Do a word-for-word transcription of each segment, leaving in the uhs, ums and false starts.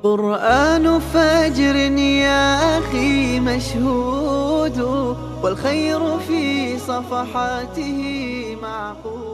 قرآن فجر يا أخي مشهود، والخير في صفحاته معقود.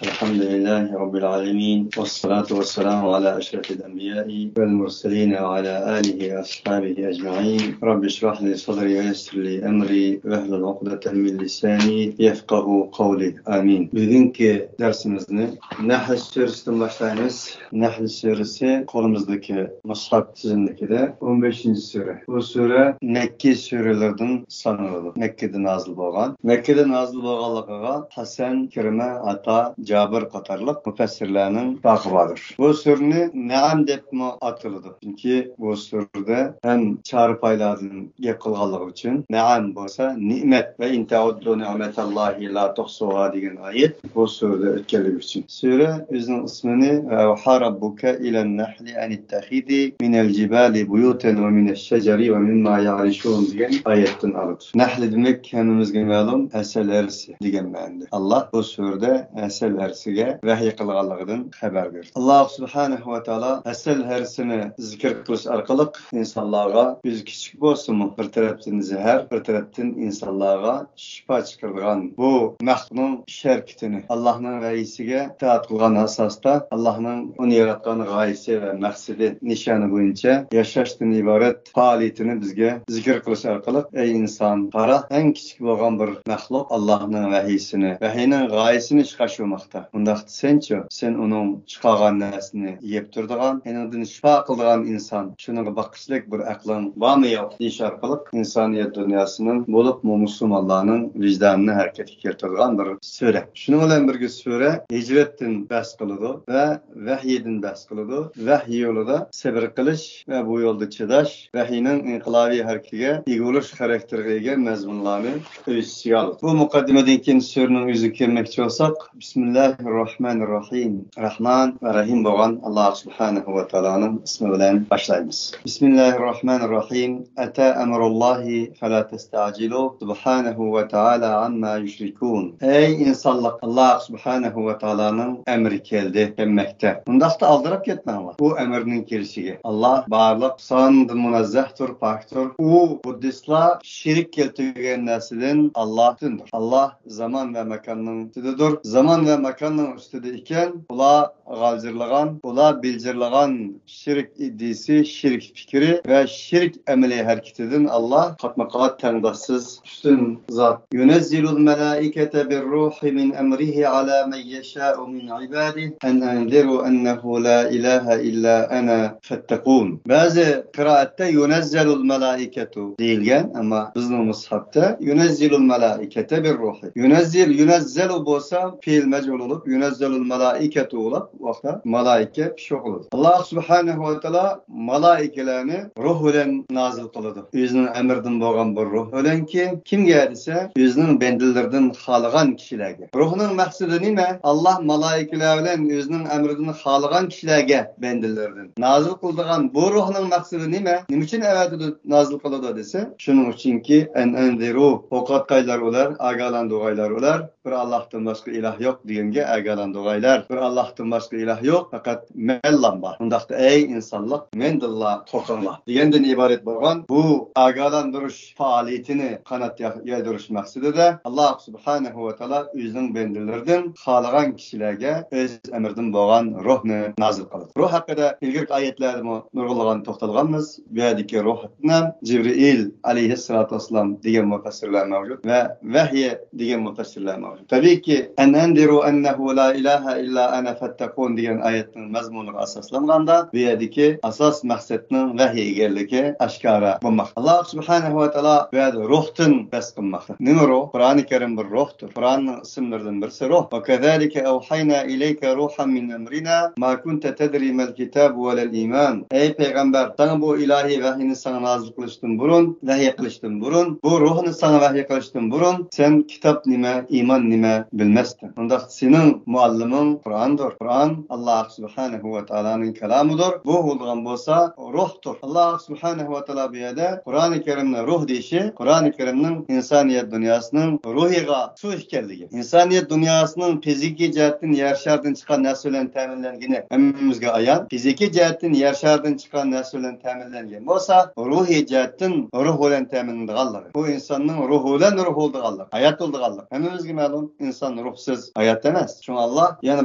الحمد لله رب العالمين، والصلاة والسلام على أشرف الأنبياء والمرسلين وعلى آله وأصحابه أجمعين. رب اشرح لي صدري ويسر لي أمري واحلل عقدة من لساني يفقهوا قولي. آمين. بۈگۈنكى دەرسىمىزنى نەھل سۈرىسىدىن باشلايمىز. نەھل سۈرىسى قولىمىزدىكى مۇسھەف تىزىملىكىدە ئون بەشىنچى سۈرە. بۇ سۈرە مەككى سۈرىلەردىن سانىلىدۇ. مەككىدە نازىل بولغان. مەككىدە نازىل بولغانلىقىغا ھەسەن، كىرمە، ئاتا، جابىر قاتارلىق مۇپەسسىرلەرنىڭ ئىتتىپاقى باردۇر. بۇ سۈرىنى نەئەم دەپمۇ ئاتىلىدۇ. چۈنكى بۇ سۈرىدە ھەم چارپايلاردىن گەپ قىلغانلىقى ئۈچۈن، نەئەم بولسا نېمەت، ۋە إن تعدوا نعمة الله لا تحصوها دېگەن ئايەت بۇ سۈرىدە ئۆتكەنلىكى ئۈچۈن. سۈرە ئۆزىنىڭ ئىسمىنى وأوحى ربك إلى النحل أن اتخذي من الجبال بيوتا ومن الشجر ومما يعرشون دېگەن ئايەتتىن ئالىدۇ. نەھل دېمەك ھەممىمىزگە مەلۇم ھەسەل ھەرىسى دېگەن مەنىدە. ئاللا بۇ سۈرىدە ھەسەل ھەرىسىگە ۋەھىي قىلغانلىقىدىن خەۋەر بېرىدۇ. ئاللا سۇبھانەھۇ ۋە تائالا ھەسەل ھەرىسىنى زىكىر قىلىش ئارقىلىق ئىنسانلارغا ئۆزى كىچىك بولسىمۇ، بىر تەرەپتىن زەھەر، بىر تەرەپتىن ئىنسانلارغا شىپا چىقىرىدىغان بۇ مەخلۇقنىڭ ئىش ھەرىكىتىنى، ئاللاھنىڭ ۋەھىيسىگە ئىتائەت قىلغان ئاساستا، ئاللاھنىڭ ئۇنى ياراتقان غايىسى ۋە مەقسىتى، نىشانى بويىچە ياشاشتىن ئىبارەت پائالىيىتىنى بىزگە زىكىر قىلىش ئارقىلىق، ئەي ئىنسان، قارا، ئەڭ كىچىك بولغان بىر مەخلۇق ئاللاھنىڭ ۋەھىيسىنى، ۋەھىينىڭ غايىسىنى ئىشقا ئاشۇرماقتا. ئۇنداقتا سەنچۇ؟ سەن ئۇنىڭ چىقارغان نەرسىنى يەپ تۇرىدىغان، ئېنىڭدىن شىپا قىلىدىغان ئىنسان، شۇنىڭغا باققۇچىلىك بىر ئەقلىڭ بارمۇ يوق دېيىش ئارقىلىق ئىنسانىيەت دۇنياسىنىڭ، بولۇپمۇ مۇسۇلمانلارنىڭ ۋىجدانىنى ھەرىكەتكە كەلتۈرىدىغان بىر سۈرە. شۇنىڭ بىلەن بىرگە سۈرە ھىجرەتتىن بەھس قىلىدۇ ۋە ۋەھيىدىن بەھس قىلىدۇ. ۋەھيى يولىدا سەبرى قىلىش ۋە بۇ يولدا چىداش، ۋەھيىنىڭ ئىنقىلابىي ھەرىكىتىگە ئىگە بولۇش خاراكتېرىگە ئىگە مەزمۇنلارنى ئۆز ئىچىگە ئالىدۇ. بۇ مۇقەددىمىدىن كېيىن سۈرىنىڭ ئۆزىگە كەلمەكچى بولساق، بىسمىللاھىررەھمانىررەھىم. رەھمان ۋە رەھىم بولغان ئاللا سۇبھانەھۇ ۋە تائالانىڭ ئىسمى بىلەن باشلايمىز. بىسمىللاھىررەھمانىررەھىم. أتى أمر الله فلا تستعجلوه سبحانه وتعالى عما يشركون. ئەي ئىنسانلىق، ئاللا سۇبھانەھۇ ۋە تائالانىڭ ئەمرى كەلدى، كەلمەكتە. ئۇنداقتا ئالدىراپ كەتمەڭلار بۇ ئەمىرنىڭ كېلىشىگە. ئاللا بارلىق ساندىن مۇنەززەھتۇر، پاكتۇر. ئۇ بۇددىستلار شېرىك كەلتۈرگەن نەرسىدىن ئاللا ئۈستۈندۇر. ئاللا زامان ۋە ماكاننىڭ ئۈستىدىدۇر. زامان ۋە ماكاننىڭ ئۈستىدە ئىكەن، ئۇلار غالجىرلىغان، ئۇلار بىلجىرلىغان شىرك ئىدىيىسى، شىرك پىكرى ۋە شىرك ئەمەلىي ھەرىكىتىدىن ئاللا قاتمۇ قات تەڭداشسىز ئۈستۈن زات. ينزل الملائكة بالروح من أمره على من يشاء من عباده أن أنذروا أنه لا إله إلا أنا فاتقون. بەزى قىرائەتتە ينزل الملائكة دېيىلگەن، ئەمما بىزنىڭ مۇسھەپتە ينزل الملائكة بالروح. ينزل، ينزل بولسا پېئىل مەجھۇل بولۇپ، ينزل الملائكة بولۇپ، بۇ ۋاقىتتا مالائىكە پېئىل بولىدۇ. ئاللا سۇبھانەھۇ ۋە تائالا مالائىكىلەرنى روھ بىلەن نازىل قىلىدۇ. ئۆزىنىڭ ئەمرىدىن بولغان بىر روھ بىلەنكى، كىمگە دېسە، ئۆزىنىڭ بەندىلىرىدىن خالىغان كىشىلەرگە. روھنىڭ مەقسىتى نېمە؟ ئاللا مالائىكىلەر بىلەن ئۆزىنىڭ ئەمرىدىن خالىغان كىشىلەرگە بەندىلىرىدىن نازىل قىلىدىغان بۇ روھنىڭ مەقسىتى نېمە؟ نېمە ئۈچۈن ئەۋەتىدۇ، نازىل قىلىدۇ دېسە، شۇنىڭ ئۈچۈنكى، أن أنذروا، قورقۇتقايلار ئۇلار، ئاگاھلاندۇرغايلار ئۇلار. بىر ئاللاھتىن باشقا ئىلاھ يوق دېگەنگە ئاگاھلاندۇرغايلار. بىر ئاللاھتىن باشقا ئىلاھ يوق، پەقەت مەنلا بار. ئۇنداقتا ئەي ئىنسانلىق، مەندىنلا قورقۇڭلار دېگەندىن ئىبارەت بولغان بۇ ئاگاھلاندۇرۇش پائالىيىتىنى قانات يا-، يايدۇرۇش مەقسىتىدە ئاللا سۇبھانەھۇ ۋە تائالا ئۆزىنىڭ بەندىلىرىدىن خالىغان كىشىلەرگە ئۆز ئەمرىدىن بولغان روھنى نازىل قىلىدۇ. روھ ھەققىدە ئىلگىرىكى ئايەتلەردىمۇ نۇرغۇنلىغان توختالغانمىز. بۇ يەردىكى روھ نەم جىبرىئىل ئەلەيھىسسالاتۇ ۋەسسالام دېگەن مۇپەسسىرلەر مەۋجۇت ۋە ۋەھيى دېگەن مۇپەسسىرلەر مەۋجۇت. تەبىئىيكى، أن أنذروا أنه لا إله إلا أنا فاتقون دېگەن ئايەتنىڭ مەزمۇنىغا ئاساسلانغاندا، بۇ يەردىكى ئاساس مەقسەتنىڭ ۋەھيى ئىكەنلىكى ئاشكارا بولماقتا. ئاللا سۇبھانەھۇ ۋە تائالا بۇ يەردە روھتىن بەھس قىلماقتا. نېمە روھ؟ قۇرئانى كەرىم بىر روھتۇر. قۇرئاننىڭ ئىسىملىرىدىن بىرسى روھ. وكذلك أوحينا إليك روحا من أمرنا ما كنت تدري ما الكتاب ولا الإيمان. ئەي پەيغەمبەر، ساڭا بۇ ئىلاھىي ۋەھيىنى ساڭا نازىل قىلىشتىن بۇرۇن، ۋەھيى قىلىشتىن بۇرۇن، بۇ روھنى ساڭا ۋەھيى قىلىشتىن بۇرۇن سەن كىتاب نېمە، ئىمان نېمە بىلمەستىڭ. ئۇنداق سېنىڭ مۇئەللىمىڭ قۇرئاندۇر. قۇرئان ئاللاھ سۇبھانەھۇ ۋە تائالانىڭ كالامىدۇر. بۇ بولىدىغان بولسا روھتۇر. ئاللاھ سۇبھانەھۇ ۋە تائالا بۇ يەردە قۇرئانى كەرىمنى روھ دېيىشى، قۇرئانى كەرىمنىڭ ئىنسانىيەت دۇنياسىنىڭ روھىغا سۇ ئىكەنلىكى، ئىنسانىيەت دۇنياسىنىڭ فىزىكىي جەھەتتىن يەر شارىدىن چىققان نەرسە بىلەن تەمىنلەنگىنى ھەممىمىزگە ئايان. فىزىكىي جەھەتتىن يەر شارىدىن چىققان نەرسە بىلەن تەمىنلەنگەن بولسا، روھىي جەھەتتىن روھ بىلەن تەمىنلىنىدىغانلىقى، بۇ ئىنساننىڭ روھى بىلەن روھ بولىدىغانلىقى، ھايات بولىدىغانلىقى ھەممىمىزگە مەلۇم. ئىنسان روھسىز ھايات ئەمەس. شۇڭا ئاللاھ يەنە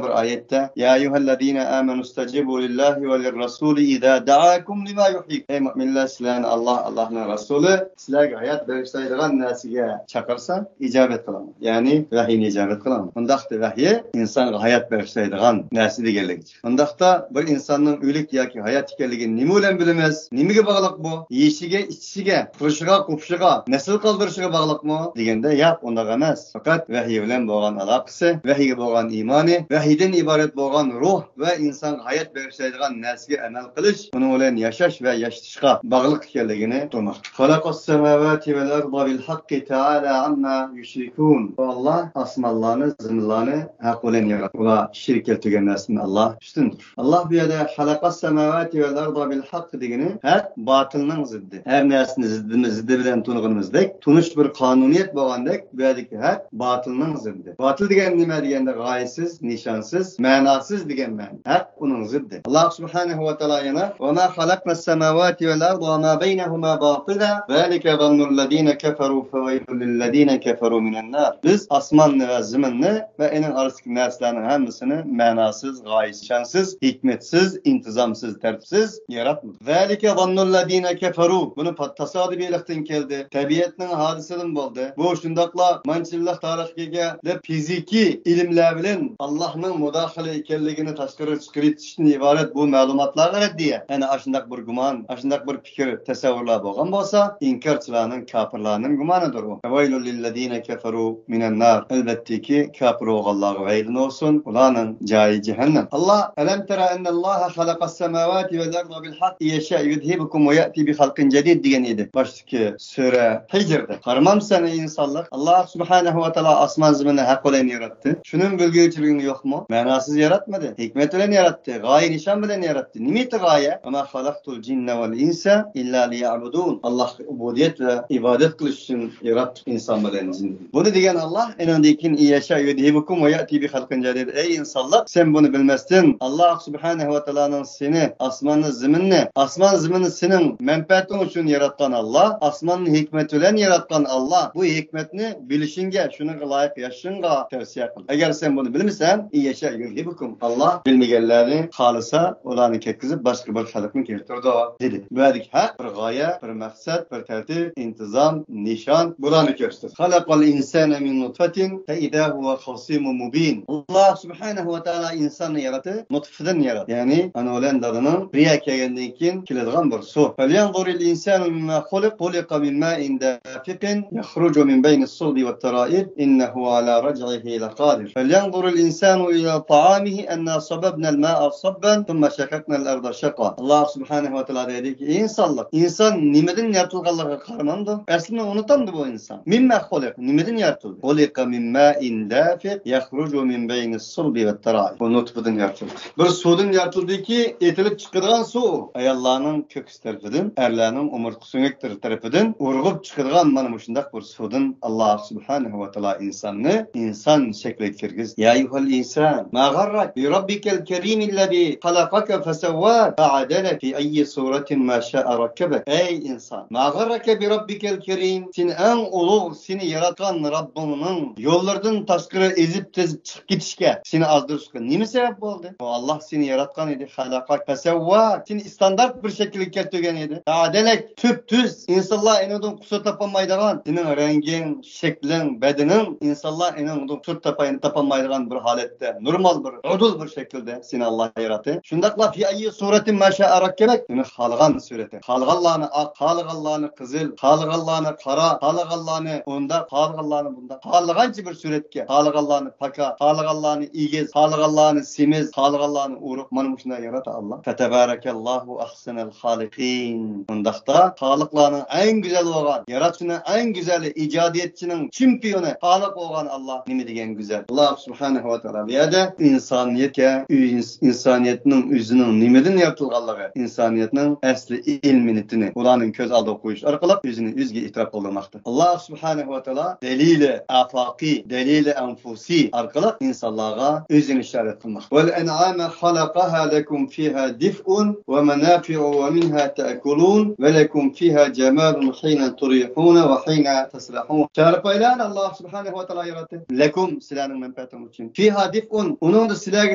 بىر ئايەتتە، يا أيها الذين آمنوا استجيبوا لله وللرسول إذا دعاكم لما يحييكم. ئەي مۆمىنلەر، سىلەرنى ئاللاھ، ئاللاھنىڭ رەسۇلى سىلەرگە ھايات بېغىشلايدىغان نەرسىگە چاقىرسا، ئىجابەت قىلىڭ. يەنى ۋەھىينى ئىجابەت قىلىڭ. ئۇنداقتا ۋەھىي ئىنسانغا ھايات بېغىشلايدىغان نەرسە دېگەنلىك. ئۇنداقتا بىر ئىنساننىڭ ئۆلۈك ياكى ھايات ئىكەنلىكىنى نېمە بىلەن بىلىمىز؟ نېمىگە باغلىق بۇ؟ يېيىشىگە، ئىچىشىگە، تۇرۇشىغا، قوپۇشىغا، نەسىل قالدۇرۇشىغا باغلىقمۇ دېگەندە، ياق، ئۇنداق ئەمەس. پەقەت ۋەھىي بىلەن بولغان ئالاقىسى، ۋەھىيگە بولغان ئىمانى، ۋەھىيدىن ئىبارەت بولغان روھ ۋە ئىنسانغا ھايات بېغىشلايدىغان نەرسىگە ئەمەل قىلىش، ئۇنىڭ بىلەن ياشاش ۋە ياشىتىشقا باغلىق ئىكەنلىكىنى تونۇماقتا. خلق السماوات والأرض بالحق تعالى عما يشركون. ئۇ ئاللاھ ئاسمانلارنى، زېمىنلارنى ھەق بىلەن ياراتتى. ئۇلار شېرىك كەلتۈرگەن نەرسىدىن ئاللاھ ئۈستۈندۇر. ئاللاھ بۇ يەردە خلق السماوات والأرض بالحق دېگىنى ھەق باتىلنىڭ زىددى. ھەر نەرسىنى زىددىمىز، زىددى بىلەن تونۇغىنىمىزدەك، تونۇش بىر قانۇنىيەت بولغاندەك، بۇ يەردىكى ھەق باتىلنىڭ زىددى. باتىل دېگەن نېمە دېگەندە، غايىسىز، نىشانسىز، مەناسىز دېگەن مەنە. ھەق ئۇنىڭ زىددى. ئاللاھ سۇبھانەھۇ ۋە تائالا يەنە، وما خلقنا السماوات والأرض وما بينهما باطلا ذلك ظن الذين كفروا فويل للذين كفروا من النار. بىز ئاسماننى ۋە زېمىننى ۋە ئېنىڭ ئارىسىدىكى نەرسىلەرنىڭ ھەممىسىنى مەناسىز، غايىسىز، نىشانسىز، ھېكمەتسىز، ئىنتىزامسىز، تەرتىپسىز ياراتمىدۇق. ذلك ظن الذين كفروا. بۇنى پات-، تاسادىپىيلىقتىن كەلدى. تەبىئەتنىڭ ھادىسىدىن بولدى. بۇ شۇنداقلا مانچە يىللىق تارىخقا ئىگە دەپ فىزىكىي ئىلىملەر بىلەن ئاللاھنىڭ مۇداخىلە ئىكەنلىكىنى تاشقىرىغا چىقىرىۋېتىشتىن ئىبارەت بۇ مەلۇماتلارغا رەددىيە. يەنى ئاشۇنداق بىر گۇمان، ئاشۇنداق بىر پىكىر، تەسەۋۋۇرلار بولغان بولسا، ئىنكارچىلارنىڭ، كاپىرلارنىڭ گۇمانىدۇر ئۇ. فويل للذين كفروا من النار. ئەلۋەتتىكى، كاپىر بولغانلارغا ۋەيلىن بولسۇن، ئۇلارنىڭ جايى جەھەننەم. ئاللاھ، ألم تر أن الله خلق السماوات والأرض بالحق إن يشأ يذهبكم ويأت بخلق جديد دېگەن ئىدى باشتىكى سۈرە ھىجردا. قارىمامسەن، ئەي ئىنسانلىق؟ ئاللاھ سۇبھانەھۇ ۋە تائالا ئاسمان زېمىننى ھەق بىلەن ياراتتى. شۇنىڭ بىلگۈچىلىكىڭ يوقمۇ؟ مەناسىز ياراتمىدى. ھېكمەت بىلەن ياراتتى. غايە نىشان بىلەن ياراتتى. نېمە ئىدى غايە؟ وما خلقت الجن والإنس إلا ليعبدون. ئاللاھقا ئۇبۇدىيەت ۋە ئىبادەت قىلىش ئۈچۈن ياراتتۇق ئىنسان بىلەن جىننى. بۇنى دېگەن ئاللاھ، ئېنىڭدىن كېيىن، إن يشأ يذهبكم ويأت بخلق جديد. ئەي ئىنسانلار، سەن بۇنى بىلمەستىن، ئاللاھ سۇبھانەھۇ ۋە تائالانىڭ سېنى، ئاسماننى، زېمىننى، ئاسمان زېمىننى سېنىڭ مەنپەئەتىڭ ئۈچۈن ياراتقان ئاللاھ، ئاسماننى ھېكمەت بىلەن ياراتقان ئاللاھ، بۇ ھېكمەتنى بىلىشىڭگە، شۇنىڭغا لايىق ياشىشىڭغا تەۋسىيە قىلدى. ئەگەر سەن بۇنى بىلمىسەڭ، إن يشأ يذهبكم. ئاللاھ بىلمىگەنلەرنى خالىسا، ئۇلارنى كەتكۈزۈپ، باشقا بىر خەلقنى كەلتۈرىدۇ، دېدى. بۇ يەردىكى ھەق بىر غايە، بىر مەقسەت، بىر تەرتىپ، ئىنتىزام، نىشان، بۇلارنى كۆرسىتىدۇ. خلق الإنسان من نطفة فإذا هو خصيم مبين. ئاللاھ سۇبھانەھۇ ۋە تائالا ئىنساننى ياراتتى، نۇتفىدىن ياراتتى. يەنى ئانا بىلەن دادىنىڭ بىر يەرگە كەلگەندىن كېيىن كېلىدىغان بىر سۇ. فلينظر الإنسان مما خلق، خلق من ماء دافق، يخرج من بين الصلب والترائب، إنه على رجعه لقادر. فلينظر الإنسان إلى طعامه أنا صببنا الماء صبا ثم شققنا الأرض شقا. ئاللاھ سۇبھانەھۇ ۋە تائالا دەيدىكى، ئىنسانلار، ئىنسان نېمىدىن يارىتىلغانلىقىغا قارىمامدۇ؟ ئەسلىنى ئۇنتامدۇ بۇ ئىنسان؟ مما خلق، نېمىدىن يارىتىلدى؟ خلق من ماء دافق يخرج من بين الصلب والترائب. بۇ نۇتفىدىن يارىتىلدى. بىر سۇدىن يارىتىلدىكى، ئېتىلىپ چىقىدىغان سۇ ئاياللارنىڭ كۆكسى تەرىپىدىن، ئەرلەرنىڭ ئومۇرتقا سۆڭەك تەرىپىدىن ئۇرغۇپ چىقىدىغان مانا مۇشۇنداق بىر سۇدىن ئاللاھ سۇبھانەھۇ ۋە تائالا ئىنساننى ئىنسان شەكلىگە كىرگۈزدى. يا أيها الإنسان ما غرك بربك الكريم الذي خلقك فسواك فعدلك في أي صورة ما شاء ركبك. ئەي ئىنسان، ما غرك بربك الكريم، سېنى ئەڭ ئۇلۇغ، سېنى ياراتقان رەببىڭنىڭ يوللىرىدىن تاشقىرى ئېزىپ تېزىپ چىقىپ كېتىشكە، سېنى ئازدۇرۇشقا نېمە سەۋەب بولدى؟ بۇ ئاللاھ سېنى ياراتقان ئىدى. خلقك فسواك، سېنى ئىستاندارت بىر شەكىلگە كەلتۈرگەن ئىدى. فعدلك، تۈپتۈز، ئىنسانلار ئېنىڭدىن قۇسۇر تاپالمايدىغان، سېنىڭ رەڭگىڭ، شەكلىڭ، بەدىنىڭ ئىنسانلار ئېنىڭدىن قۇسۇر تاپاي-، تاپالمايدىغان بىر ھالەتتە، نورمال بىر، ئۇدۇل بىر شەكىلدە سېنى ئاللاھ ياراتتى. شۇنداقلا في أي صورة ما شاء ركبك، سېنى خالىغان سۈرەتتە، خالىغانلارنى ئاق، خالىغانلارنى قىزىل، خالىغانلارنى قارا، خالىغانلارنى ئۇنداق، خالىغانلارنى بۇنداق، خالىغانچە بىر سۈرەتكە، خالىغانلارنى پاكار، خالىغانلارنى ئېگىز، خالىغانلارنى سېمىز، خالىغانلارنى ئورۇق، مانا مۇشۇنداق ياراتتى ئاللاھ. فتبارك الله أحسن الخالقين. ئۇنداقتا خالىقلارنىڭ ئەڭ گۈزەل بولغان، ياراتقۇچىنىڭ ئەڭ گۈزەلى، ئىجادىيەتچىنىڭ چېمپىيونى، خالىق بولغان ئاللا نېمە دېگەن گۈزەل. ئاللا سۇبھانەھۇ ۋە تائالا بۇ يەردە ئىنسانىيەتكە، ئىنس-، ئىنسانىيەتنىڭ ئۆزىنىڭ نېمىدىن يارىتىلغانلىقى، ئىنسانىيەتنىڭ ئەسلى ئىلمىنىتىنى ئۇلارنىڭ كۆز ئالدىغا قويۇش ئارقىلىق ئۆزىنى ئۆزىگە ئېتىراپ قىلدۇرماقتا. ئاللا سۇبھانەھۇ ۋە تائالا دەلىلى ئافاقىي، دەلىلى ئەنفۇسى ئارقىلىق ئىنسانلارغا ئۆزىنى ئىشارەت قىلماقتا. وَالْأَنْعَامَ خَلَقَهَا لَكُمْ فِيهَا دِفْءٌ وَمَنَافِعُ وَمِنْهَا تَأْكُلُونَ وَلَكُمْ فِيهَا جَمَالٌ حِينَ تُرِيحُونَ وَحِينَ تَسْرَحُونَ. چارپايلارنى ئاللا سۇبھانەھۇ ۋە تائالا ياراتتى. لەكۇم، سىلەرنىڭ مەنپەئەتىڭ ئۈچۈن. فىيھا دىفئۇن، ئۇنىڭدا سىلەرگە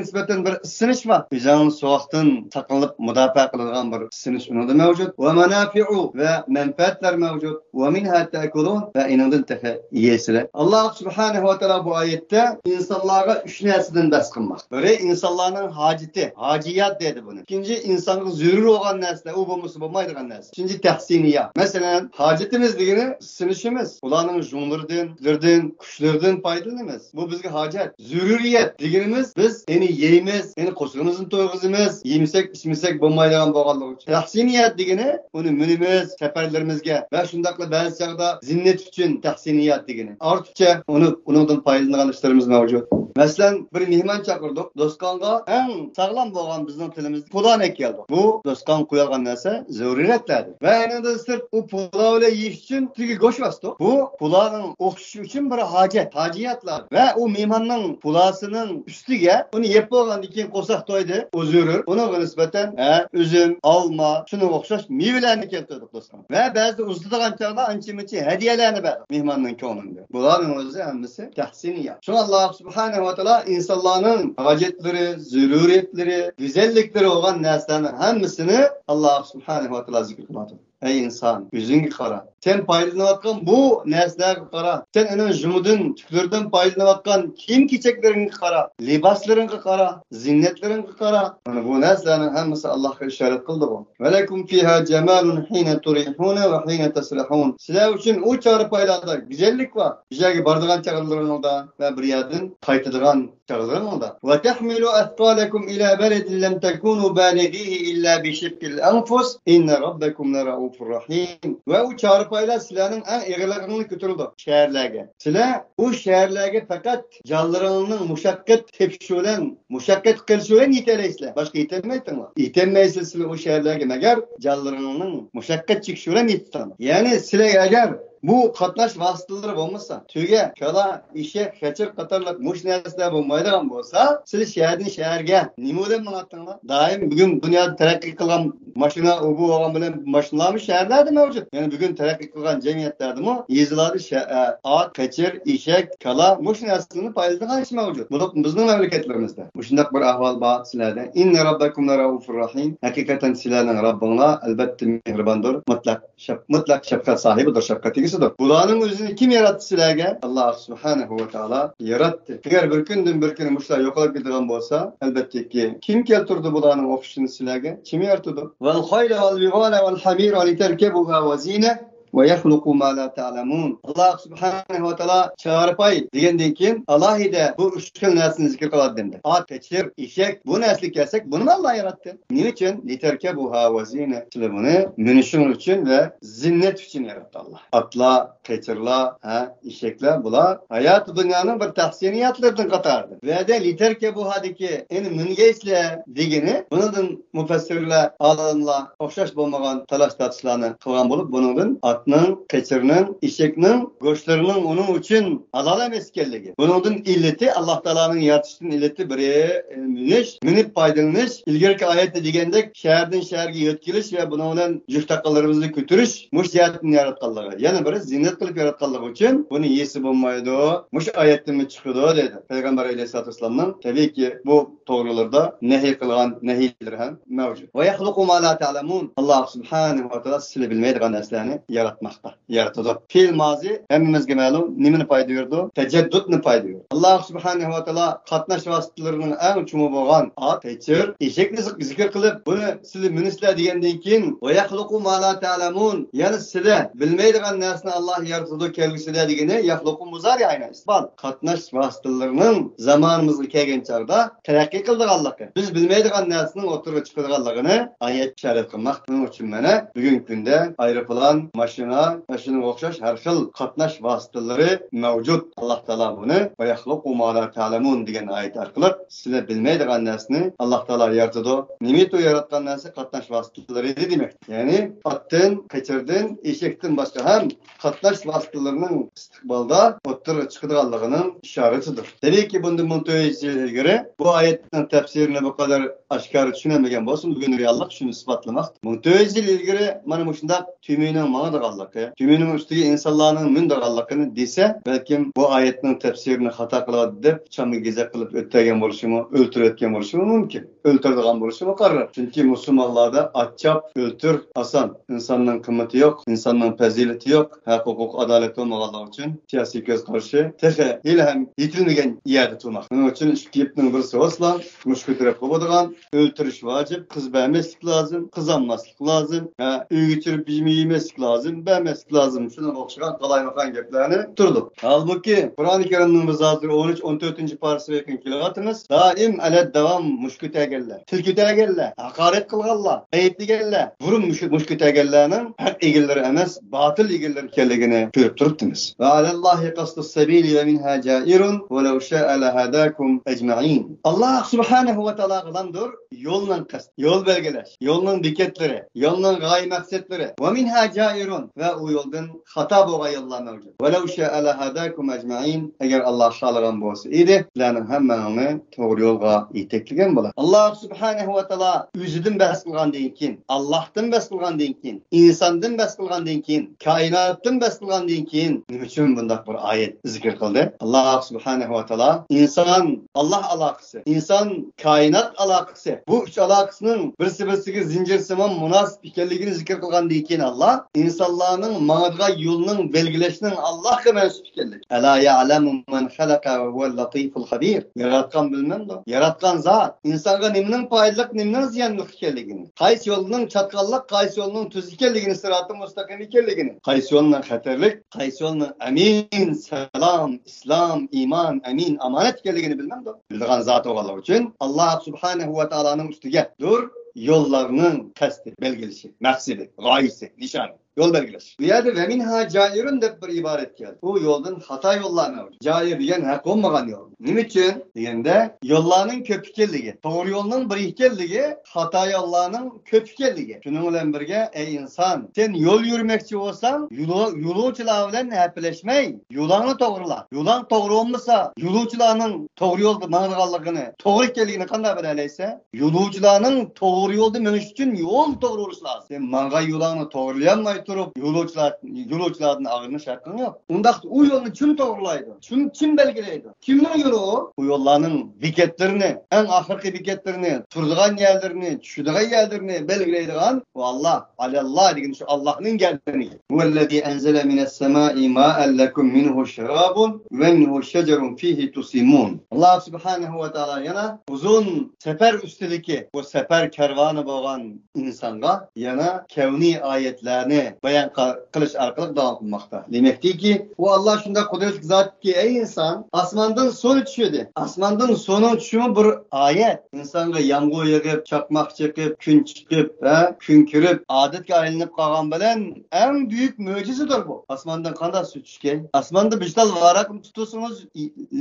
نىسبەتەن بىر ئىسسىنىش بار. ئۆزۈڭ سوغۇقتىن ساقلىنىپ مۇداپىئە قىلىدىغان بىر ئىسسىنىش ئۇنىڭدا مەۋجۇت. ۋە مانافىئۇ، ۋە مەنپەئەتلەر مەۋجۇت. ۋە مىنھا تەئكۇلۇن، ۋە ئېنىڭدىن تېخى يەيسىلەر. ئاللا سۇبھانەھۇ ۋە تائالا بۇ ئايەتتە ئىنسانلارغا ئۈچ نەرسىدىن بەھس قىلماق. بىرى ئىنسانلارنىڭ ھاجىتى، ھاجىيات دەيدۇ بۇنى. ئىككىنچى ئىنسانغا زۆرۈر بولغان نەرسىلەر، ئۇ بولمىسا بولمايدىغان نەرسە. ئۈچىنچى تەھسىنىيات. مەسىلەن، ھاجىتىمىز دېگىنى ئىسسىنىشىمىز. ئۇلارنىڭ ژۇڭلىرىدىن، لىرىدىن، كۈچلىرىدىن پايدىلىنىمىز. بۇ بىزگە ھاجەت. زۆرۈرىيەت دېگىنىمىز بىز ئېنى يەيمىز، ئېنى قورسىقىمىزنى تويغۇزىمىز، يېمىسەك، ئىچمىسەك بولمايدىغان بولغانلىقى ئۈچۈن. تەھسىنىيەت دېگىنى ئۇنى مىنىمىز، سەپەرلىرىمىزگە ۋە شۇنداقلا بەزى چاغدا زىننەت ئۈچۈن تەھسىنىيەت دېگىنى. ئارتۇقچە ئۇنى، ئۇنىڭدىن پايدىلىنىدىغان ئىشلىرىمىز مەۋجۇت. مەسىلەن، بىر مېھمان چاقىردۇق، دوسكانغا ئەڭ ساغلام بولغان بىزنىڭ تىلىمىزدا پۇلان ئەكەلدۇق. بۇ دوسكانغا قويۇلغان نەرسە زۆرۈرىيەتلەردىن. ۋە ئېنىڭدىن سىرت ئۇ پۇلاۋ بىلەن يېيىش ئۈچۈن تېگى گۆش باستۇق. بۇ پۇلانىڭ ئوخشىشى ئۈچۈن بىر ھاجەت، ھاجىياتلار. ۋە ئۇ مېھماننىڭ پۇلاسىنىڭ ئۈستىگە ئۇنى يەپ بولغاندىن كېيىن قورساق تويدى، ئۇ زۆرۈر. ئۇنىڭغا نىسبەتەن، ھە، ئۈزۈم، ئالما، شۇنىڭغا ئوخشاش مېۋىلەرنى كەلتۈردۇق، دوستلار. ۋە بەزىدە ئۇزىتىدىغان چاغدا ئانچە-مۇنچە ھەدىيەلەرنى بەردۇق مېھماننىڭ كۆڭلىنى. بۇلارنىڭ ئۆزى ھەممىسى تەھسىنىيات. شۇڭا ئاللا سۇبھانەھۇ ۋە تائالا ئىنسانلارنىڭ ھاجەتلىرى، زۆرۈرىيەتلىرى، گۈزەللىكلىرى بولغان نەرسىلەرنىڭ ھەممىسىنى ئاللا سۇبھانەھۇ ۋە تائالا زىكىر قىلىۋاتىدۇ. ئەي ئىنسان، ئۆزۈڭگە قارا. سەن پايدىلىنىۋاتقان بۇ نەرسىلەرگە قارا. سەن ئۇنىڭ ژۇڭىدىن، تۈكلىرىدىن پايدىلىنىۋاتقان كىيىم-كېچەكلىرىڭگە قارا، لىباسلىرىڭغا قارا، زىننەتلىرىڭگە قارا. مانا بۇ نەرسىلەرنىڭ ھەممىسى ئاللاغا ئىشارەت قىلىدىغۇ. ولكم فيها جمال حين تريحون وحين تسرحون. سىلەر ئۈچۈن ئۇ چارپايلاردا گۈزەللىك بار. بىر يەرگە بارىدىغان چاغلىرىڭلاردا ۋە بىر يەردىن قايتىدىغان چاغلىرىڭلاردا. وتحملوا أثقالكم إلى بلد لم تكونوا بالغيه إلا بشق الأنفس إن ربكم لرءوف رحيم. ۋە ئۇ چارپايلار سىلەرنىڭ ئەڭ ئېغىرلىقىڭلارنى كۆتۈرىدۇ شەھەرلەرگە. سىلەر ئۇ شەھەرلەرگە پەقەت جانلىرىڭنىڭ مۇشەققەت تېپىشى بىلەن، مۇشەققەت قىلىشى بىلەن يېتەلەيسىلەر. باشقا يېتەلمەيتىڭلار. يېتەلمەيسىلەر سىلەر ئۇ شەھەرلەرگە، مەگەر جانلىرىڭنىڭ مۇشەققەت چېكىشى بىلەن يېتىسىلەر. يەنى سىلەر ئەگەر بۇ قاتناش ۋاسىتىلىرى بولمىسا، تۆگە، كالا، ئېشەك، قېچىر قاتارلىق مۇشۇ نەرسىلەر بولمايدىغان بولسا، سىلەر شەھەردىن شەھەرگە نېمە بىلەن ماڭاتتىڭلار؟ دائىم بۈگۈن دۇنيادا تەرەققىي قىلغان ماشىنا، ئۇ بۇ بولغان بىلەن ماشىنىلارمۇ شەھەرلەردە مەۋجۇت. يەنى بۈگۈن تەرەققىي قىلغان جەمئىيەتلەردىمۇ يېزىلاردا شە-، ئە، ئات، قېچىر، ئېشەك، كالا، مۇشۇ نەرسىلەرنى پايدىلىنىدىغان ئىش مەۋجۇت. بولۇپ بىزنىڭ مەملىكەتلىرىمىزدە مۇشۇنداق بىر ئەھۋال بار سىلەردە. إن ربكم لرءوف رحيم. ھەقىقەتەن سىلەرنىڭ رەببىڭلار ئەلبەتتە مېھرىباندۇر، مۇتلەق شەپ-، مۇتلەق شەپقەت ساھىبىدۇر، شەپقەت ئىگىسىدۇر. بۇلارنىڭ ئۆزىنى كىم ياراتتى سىلەرگە؟ ئاللا سۇبھانەھۇ ۋە تائالا ياراتتى. ئەگەر بىر كۈندىن بىر كۈنى مۇشۇلار يوقىلىپ كېتىدىغان بولسا، ئەلبەتتىكى، كىم كەلتۈردى بۇلارنىڭ ئوخشىشىنى سىلەرگە؟ كىم يارىتىدۇ؟ والخيل والبغال والحمير لتركبوها وزينة ويخلق ما لا تعلمون. ئاللا سۇبھانەھۇ ۋە تائالا چارپاي دېگەندىن كېيىن ئالاھىدە بۇ ئۈچ خىل نەرسىنى زىكىر قىلىۋاتىدۇ ئەمدى. ئات، قېچىر، ئېشەك، بۇ نەرسىلەر كەلسەك، بۇنىمۇ ئاللا ياراتتى. نېمە ئۈچۈن؟ لتركبوها وزينة. سىلەر بۇنى مىنىشىڭلار ئۈچۈن ۋە زىننەت ئۈچۈن ياراتتى ئاللا. ئاتلار، قېچىرلار، ھە، ئېشەكلەر، بۇلار ھاياتى دۇنيانىڭ بىر تەھسىنىياتلىرىدىن قاتارىدۇر. بۇ يەردە لتركبوها دىكى، يەنى مىنگەيسىلەر دېگىنى، بۇنىڭدىن مۇپەسسىرلەر، ئالىملار ئوخشاش بولمىغان تالاش-تارتىشلارنى قىلغان بولۇپ، بۇنىڭدىن ئاتنىڭ، قېچىرنىڭ، ئېشەكنىڭ گۆشلىرىنىڭ ئۇنىڭ ئۈچۈن ھالال ئەمەس ئىكەنلىكى، بۇنىڭدىن ئىللىتى، ئاللا تائالانىڭ يارىتىشتىن ئىللىتى بىرى، ئە، مىنىش، مىنىپ پايدىلىنىش، ئىلگىرىكى ئايەتتە دېگەندەك شەھەردىن شەھەرگە يۆتكىلىش ۋە بۇنىڭ بىلەن يۈك تاقاللىرىمىزنى كۆتۈرۈش، مۇشۇ جەھەتتىن ياراتقانلىقى، يەنە بىرى زىننەت قىلىپ ياراتقانلىقى ئۈچۈن بۇنى يېسە بولمايدۇ، مۇشۇ ئايەتتىنمۇ چىقىدۇ دەيدۇ. پەيغەمبەر ئەلەيھىسسالاتۇ ۋەسسالامنىڭ تەبىئىيكى بۇ توغرىلىرىدا نەھى قىلغان نەھىيلىرى ھەم مەۋجۇت. ويخلق ما لا تعلمون. ئاللا سۇبھانەھۇ ۋە تائالا سىلەر بىلمەيدىغان نەرسىلەرنى ياراتماقتا، يارىتىدۇ. پېئىل مازى ھەممىمىزگە مەلۇم، نېمىنى پايدا بېرىدۇ؟ تەجەددۇتنى پايدا بېرىدۇ. ئاللا سۇبھانەھۇ ۋە تائالا قاتناش ۋاسىتىلىرىنىڭ ئەڭ چوڭى بولغان ئات، قېچىر، ئېشەكنى زىك-، زىكىر قىلىپ، بۇنى سىلەر مىنىسىلەر دېگەندىن كېيىن، ويخلق ما لا تعلمون، يەنى سىلەر بىلمەيدىغان نەرسىنى ئاللا يارىتىدۇ كەلگۈسىدە دېگىنى يخلق مۇزارىئ ئەينى ئىستىقبال. قاتناش ۋاسىتىلىرىنىڭ زامانىمىزغا كەلگەن چاغدا تەرەققىي قىلىدىغانلىقى، بىز بىلمەيدىغان نەرسىنىڭ ئوتتۇرىغا چىقىدىغانلىقىنى ئايەت ئىشارەت قىلماقتا. شۇنىڭ ئۈچۈن مانا بۈگۈنكى كۈندە ئايروپىلان، ماشىنا، ماشىنا ۋە شۇنىڭغا ئوخشاش ھەر خىل قاتناش ۋاسىتىلىرى مەۋجۇت. ئاللاھ تائالا بۇنى «ويخلق ما لا تعلمون» دېگەن ئايەت ئارقىلىق سىلەر بىلمەيدىغان نەرسىنى ئاللاھ تائالا يارىتىدۇ. نېمىدۇ ياراتقان نەرسە؟ قاتناش ۋاسىتىلىرى دېمەك. يەنى ئاتتىن، قېچىردىن، ئېشەكتىن باشقا ھەم قاتناش ۋاسىتىلىرىنىڭ ئىستىقبالدا ئوتتۇرىغا چىقىدىغانلىقىنىڭ ئىشارىتىدۇر. تەبىئىيكى، بۇندىن مىڭ تۆت يۈز يىل ئىلگىرى بۇ ئايەتنىڭ تەپسىرىنى بۇ قەدەر ئاشكارا چۈشىنەلمىگەن بولسىمۇ، بۈگۈن رېئاللىق شۇنى ئىسپاتلىماقتا. مىڭ تۆت يۈز يىل ئىلگىرى مانا مۇشۇنداق تۈمىنىڭ ماڭىدىغانلىقى، تۈمىنىڭ ئۈستىگە ئىنسانلارنىڭ مىنىدىغانلىقىنى دېسە، بەلكىم بۇ ئايەتنىڭ تەپسىرىنى خاتا قىلىۋاتىدۇ دەپ چامغا گېزەك قىلىپ ئۆتتۈرگەن بولۇشىمۇ، ئۆلتۈرۈۋەتكەن بولۇشىمۇ مۇمكىن. ئۆلتۈرىدىغان بولۇشى مۇقەررەر. چۈنكى مۇسۇلمانلاردا ئاچچاق، ئۆلتۈر ئاسان. ئىنساننىڭ قىممىتى يوق، ئىنساننىڭ پەزىلىتى يوق، ھەق-ھوقۇق، ئادالەت بولمىغانلىقى ئۈچۈن سىياسىي كۆز قارىشى تېخى ھېلىھەم يېتىلمىگەن يەردە تۇرماقتا. شۇنىڭ ئۈچۈن ئىككى گېپنىڭ بىرسى بولسىلا، مۇشۇ كۆتۈرۈپ بولىدىغان، ئۆلتۈرۈش ۋاجىپ، قىز بەرمەسلىك لازىم، قىز ئالماسلىق لازىم، ھە، ئۆيگە چىرىپ يېمەسلىك لازىم، بەرمەسلىك لازىم. شۇنىڭغا ئوخشىغان قالايمىقان گەپلەرنى تۇرىدۇ. ھالبۇكى، قۇرئانى كەرىمنىڭ بىز ھازىر ئون ئۈچ، ئون تۆتىنچى پارىسىغا يېقىن كېلىۋاتىمىز. دائىم ئەلەت داۋام مۇشت كۆتەرگەنلەر، تىل كۆتەرگەنلەر، ھاقارەت قىلغانلار، ئەيىبلىگەنلەر، بۇرۇن مۇشت، مۇشت كۆتەرگەنلەرنىڭ ھەق ئىگىلىرى ئەمەس، باتىل ئىگىلىرى ئىكەنلىكىنى كۆرۈپ تۇرۇپتىمىز. ۋە ئەلەللاھى قەسدۇس سەبىلى ۋە مىنھا جائىرۇن ۋەلەۋ شائە لەھەداكۇم ئەجمەئىن. ئاللاھ سۇبھانەھۇ ۋە تائالاغىلاندۇر يولنىڭ قەستى، يول بەلگىلەش، يولنىڭ بېكەتلىرى، يولنىڭ غايە مەقسەتلىرى. ۋە مىنھا جائىرۇن، ۋە ئۇ يولدىن خاتا بولغان يوللار مەۋجۇت. ۋەلەۋ شائە لەھەداكۇم ئەجمەئىن، ئەگەر ئاللاھ خالىغان بولسا ئىدى، سىلەرنىڭ ھەممىڭلارنى توغرا يولغا يېتەكلىگەن بولاتتى. ئاللاھ سۇبھانەھۇ ۋە تائالا ئۆزىدىن بەھس قىلغاندىن كېيىن، ئاللاھتىن بەھس قىلغاندىن كېيىن، ئىنساندىن بەھس قىلغاندىن كېيىن، كائىناتتىن بەھس قىلغاندىن كېيىن نېمە ئۈچۈن بۇنداق بىر ئايەت زىكىر قىلدى؟ ئاللاھ سۇبھانەھۇ ۋە تائالا ئىنسان، ئاللاھ ئالاقىسى، ئىنسان، كائىنات ئالاقىسى، بۇ ئۈچ ئالاقىسىنىڭ بىرسى-بىرسىگە زىنجىرسىمان مۇناسىپ ئىكەنلىكىنى زىكىر قىلغاندىن كېيىن، ئاللاھ ئىنسانلارنىڭ ماڭىدىغان يولىنىڭ بەلگىلەشنىڭ ئاللاھقا مەنسۇپ ئىكەنلىكى. ئەلا يەئلەمۇ مەن خەلەقە ۋە ھۇۋەل لەتىفۇل خەبىر. ياراتقان بىلمەمدۇ؟ ياراتقان زات ئىنسانغا نېمىنىڭ پايدىلىق، نېمىنىڭ زىيانلىق ئىكەنلىكىنى، قايسى يولنىڭ چاتقاللىق، قايسى يولنىڭ تۈز ئىكەنلىكىنى، سىراتى مۇستەقىم ئىكەنلىكىنى، قايسى يولنىڭ خەتەرلىك، قايسى يولنىڭ ئەمىن، سالام، ئىسلام، ئىمان، ئەمىن، ئامانەت ئىكەنلىكىنى بىلمەمدۇ؟ بىلىدىغان زاتى بولغانلىقى ئۈچۈن، ئاللاھ سۇبھانەھۇ ۋە تائالانىڭ ئۈستىگە دۇر يوللارنىڭ قەستى، بەلگىلىشى، مەقسىتى، غايىسى، نىشانى، يول بەلگىلەش. بۇ يەردە ۋە مىنھا جائىرۇن دەپ بىر ئىبارەت كەلدى. ئۇ يولدىن خاتا يوللار مەۋجۇت. جائىر دېگەن ھەق بولمىغان يول. نېمە ئۈچۈن دېگەندە، يوللارنىڭ كۆپ ئىكەنلىكى، توغرا يولنىڭ بىر ئىكەنلىكى، خاتا يوللارنىڭ كۆپ ئىكەنلىكى. شۇنىڭ بىلەن بىرگە، ئەي ئىنسان، سەن يول يۈرمەكچى بولساڭ، يولۇ-، يولۇچىلار بىلەن ھەپىلەشمەي، يولۇڭنى توغرىلا. يولۇڭ توغرا بولمىسا، يولۇچىلارنىڭ توغرا يولدا ماڭىدىغانلىقىنى، توغرا ئىكەنلىكىنى قانداق بىلەلەيسەن؟ يولۇچىلارنىڭ توغرا يولدا مېڭىش ئۈچۈن يول توغرا بولۇش لازىم. سەن ماڭغان يولۇڭنى توغرىلىيالماي تۇرۇپ، يولۇچىلار، يولۇچىلاردىن ئاغرىنىش ھەققىڭ يوق. ئۇنداقتا ئۇ يولنى كىم توغرىلايدۇ؟ كىم، كىم بەلگىلەيدۇ؟ كىمنىڭ يولى ئۇ؟ ئۇ يوللارنىڭ بېكەتلىرىنى، ئەڭ ئاخىرقى بېكەتلىرىنى، تۇرىدىغان يەرلىرىنى، چۈشىدىغان يەرلىرىنى بەلگىلەيدىغان ئۇ ئاللاھ. ئەلەللاھ دېگىنى شۇ ئاللاھنىڭ گەردىنىگە. ھۇۋەللەزى ئەنزەلە مىنەس سەمائى مائەن لەكۇم مىنھۇ شەرابۇن ۋە مىنھۇ شەجەرۇن فىھى تۇسىمۇن. ئاللاھ سۇبھانەھۇ ۋە تائالا يەنە ئۇزۇن سەپەر ئۈستىدىكى بۇ سەپەر كەرۋانى بولغان ئىنسانغا يەنە كەۋنىي ئايەتلەرنى بايان قا-، قىلىش ئارقىلىق داۋام قىلماقتا. دېمەكتىكى، ئۇ ئاللاھ شۇنداق قۇدرەتلىك زاتكى، ئەي ئىنسان، ئاسماندىن سۇنى چۈشۈردى. ئاسماندىن سۇنىڭ چۈشۈشىمۇ بىر ئايەت. ئىنسانغا يامغۇر يېغىپ، چاقماق چېقىپ، كۈن چىقىپ، ھە، كۈن كىرىپ، ئادەتكە ئايلىنىپ قالغان بىلەن ئەڭ بۈيۈك مۆجىزىدۇر بۇ. ئاسماندىن قانداق سۇ چۈشكەن؟ ئاسماندا بىر تال ۋاراقنى تۇتسىڭىز،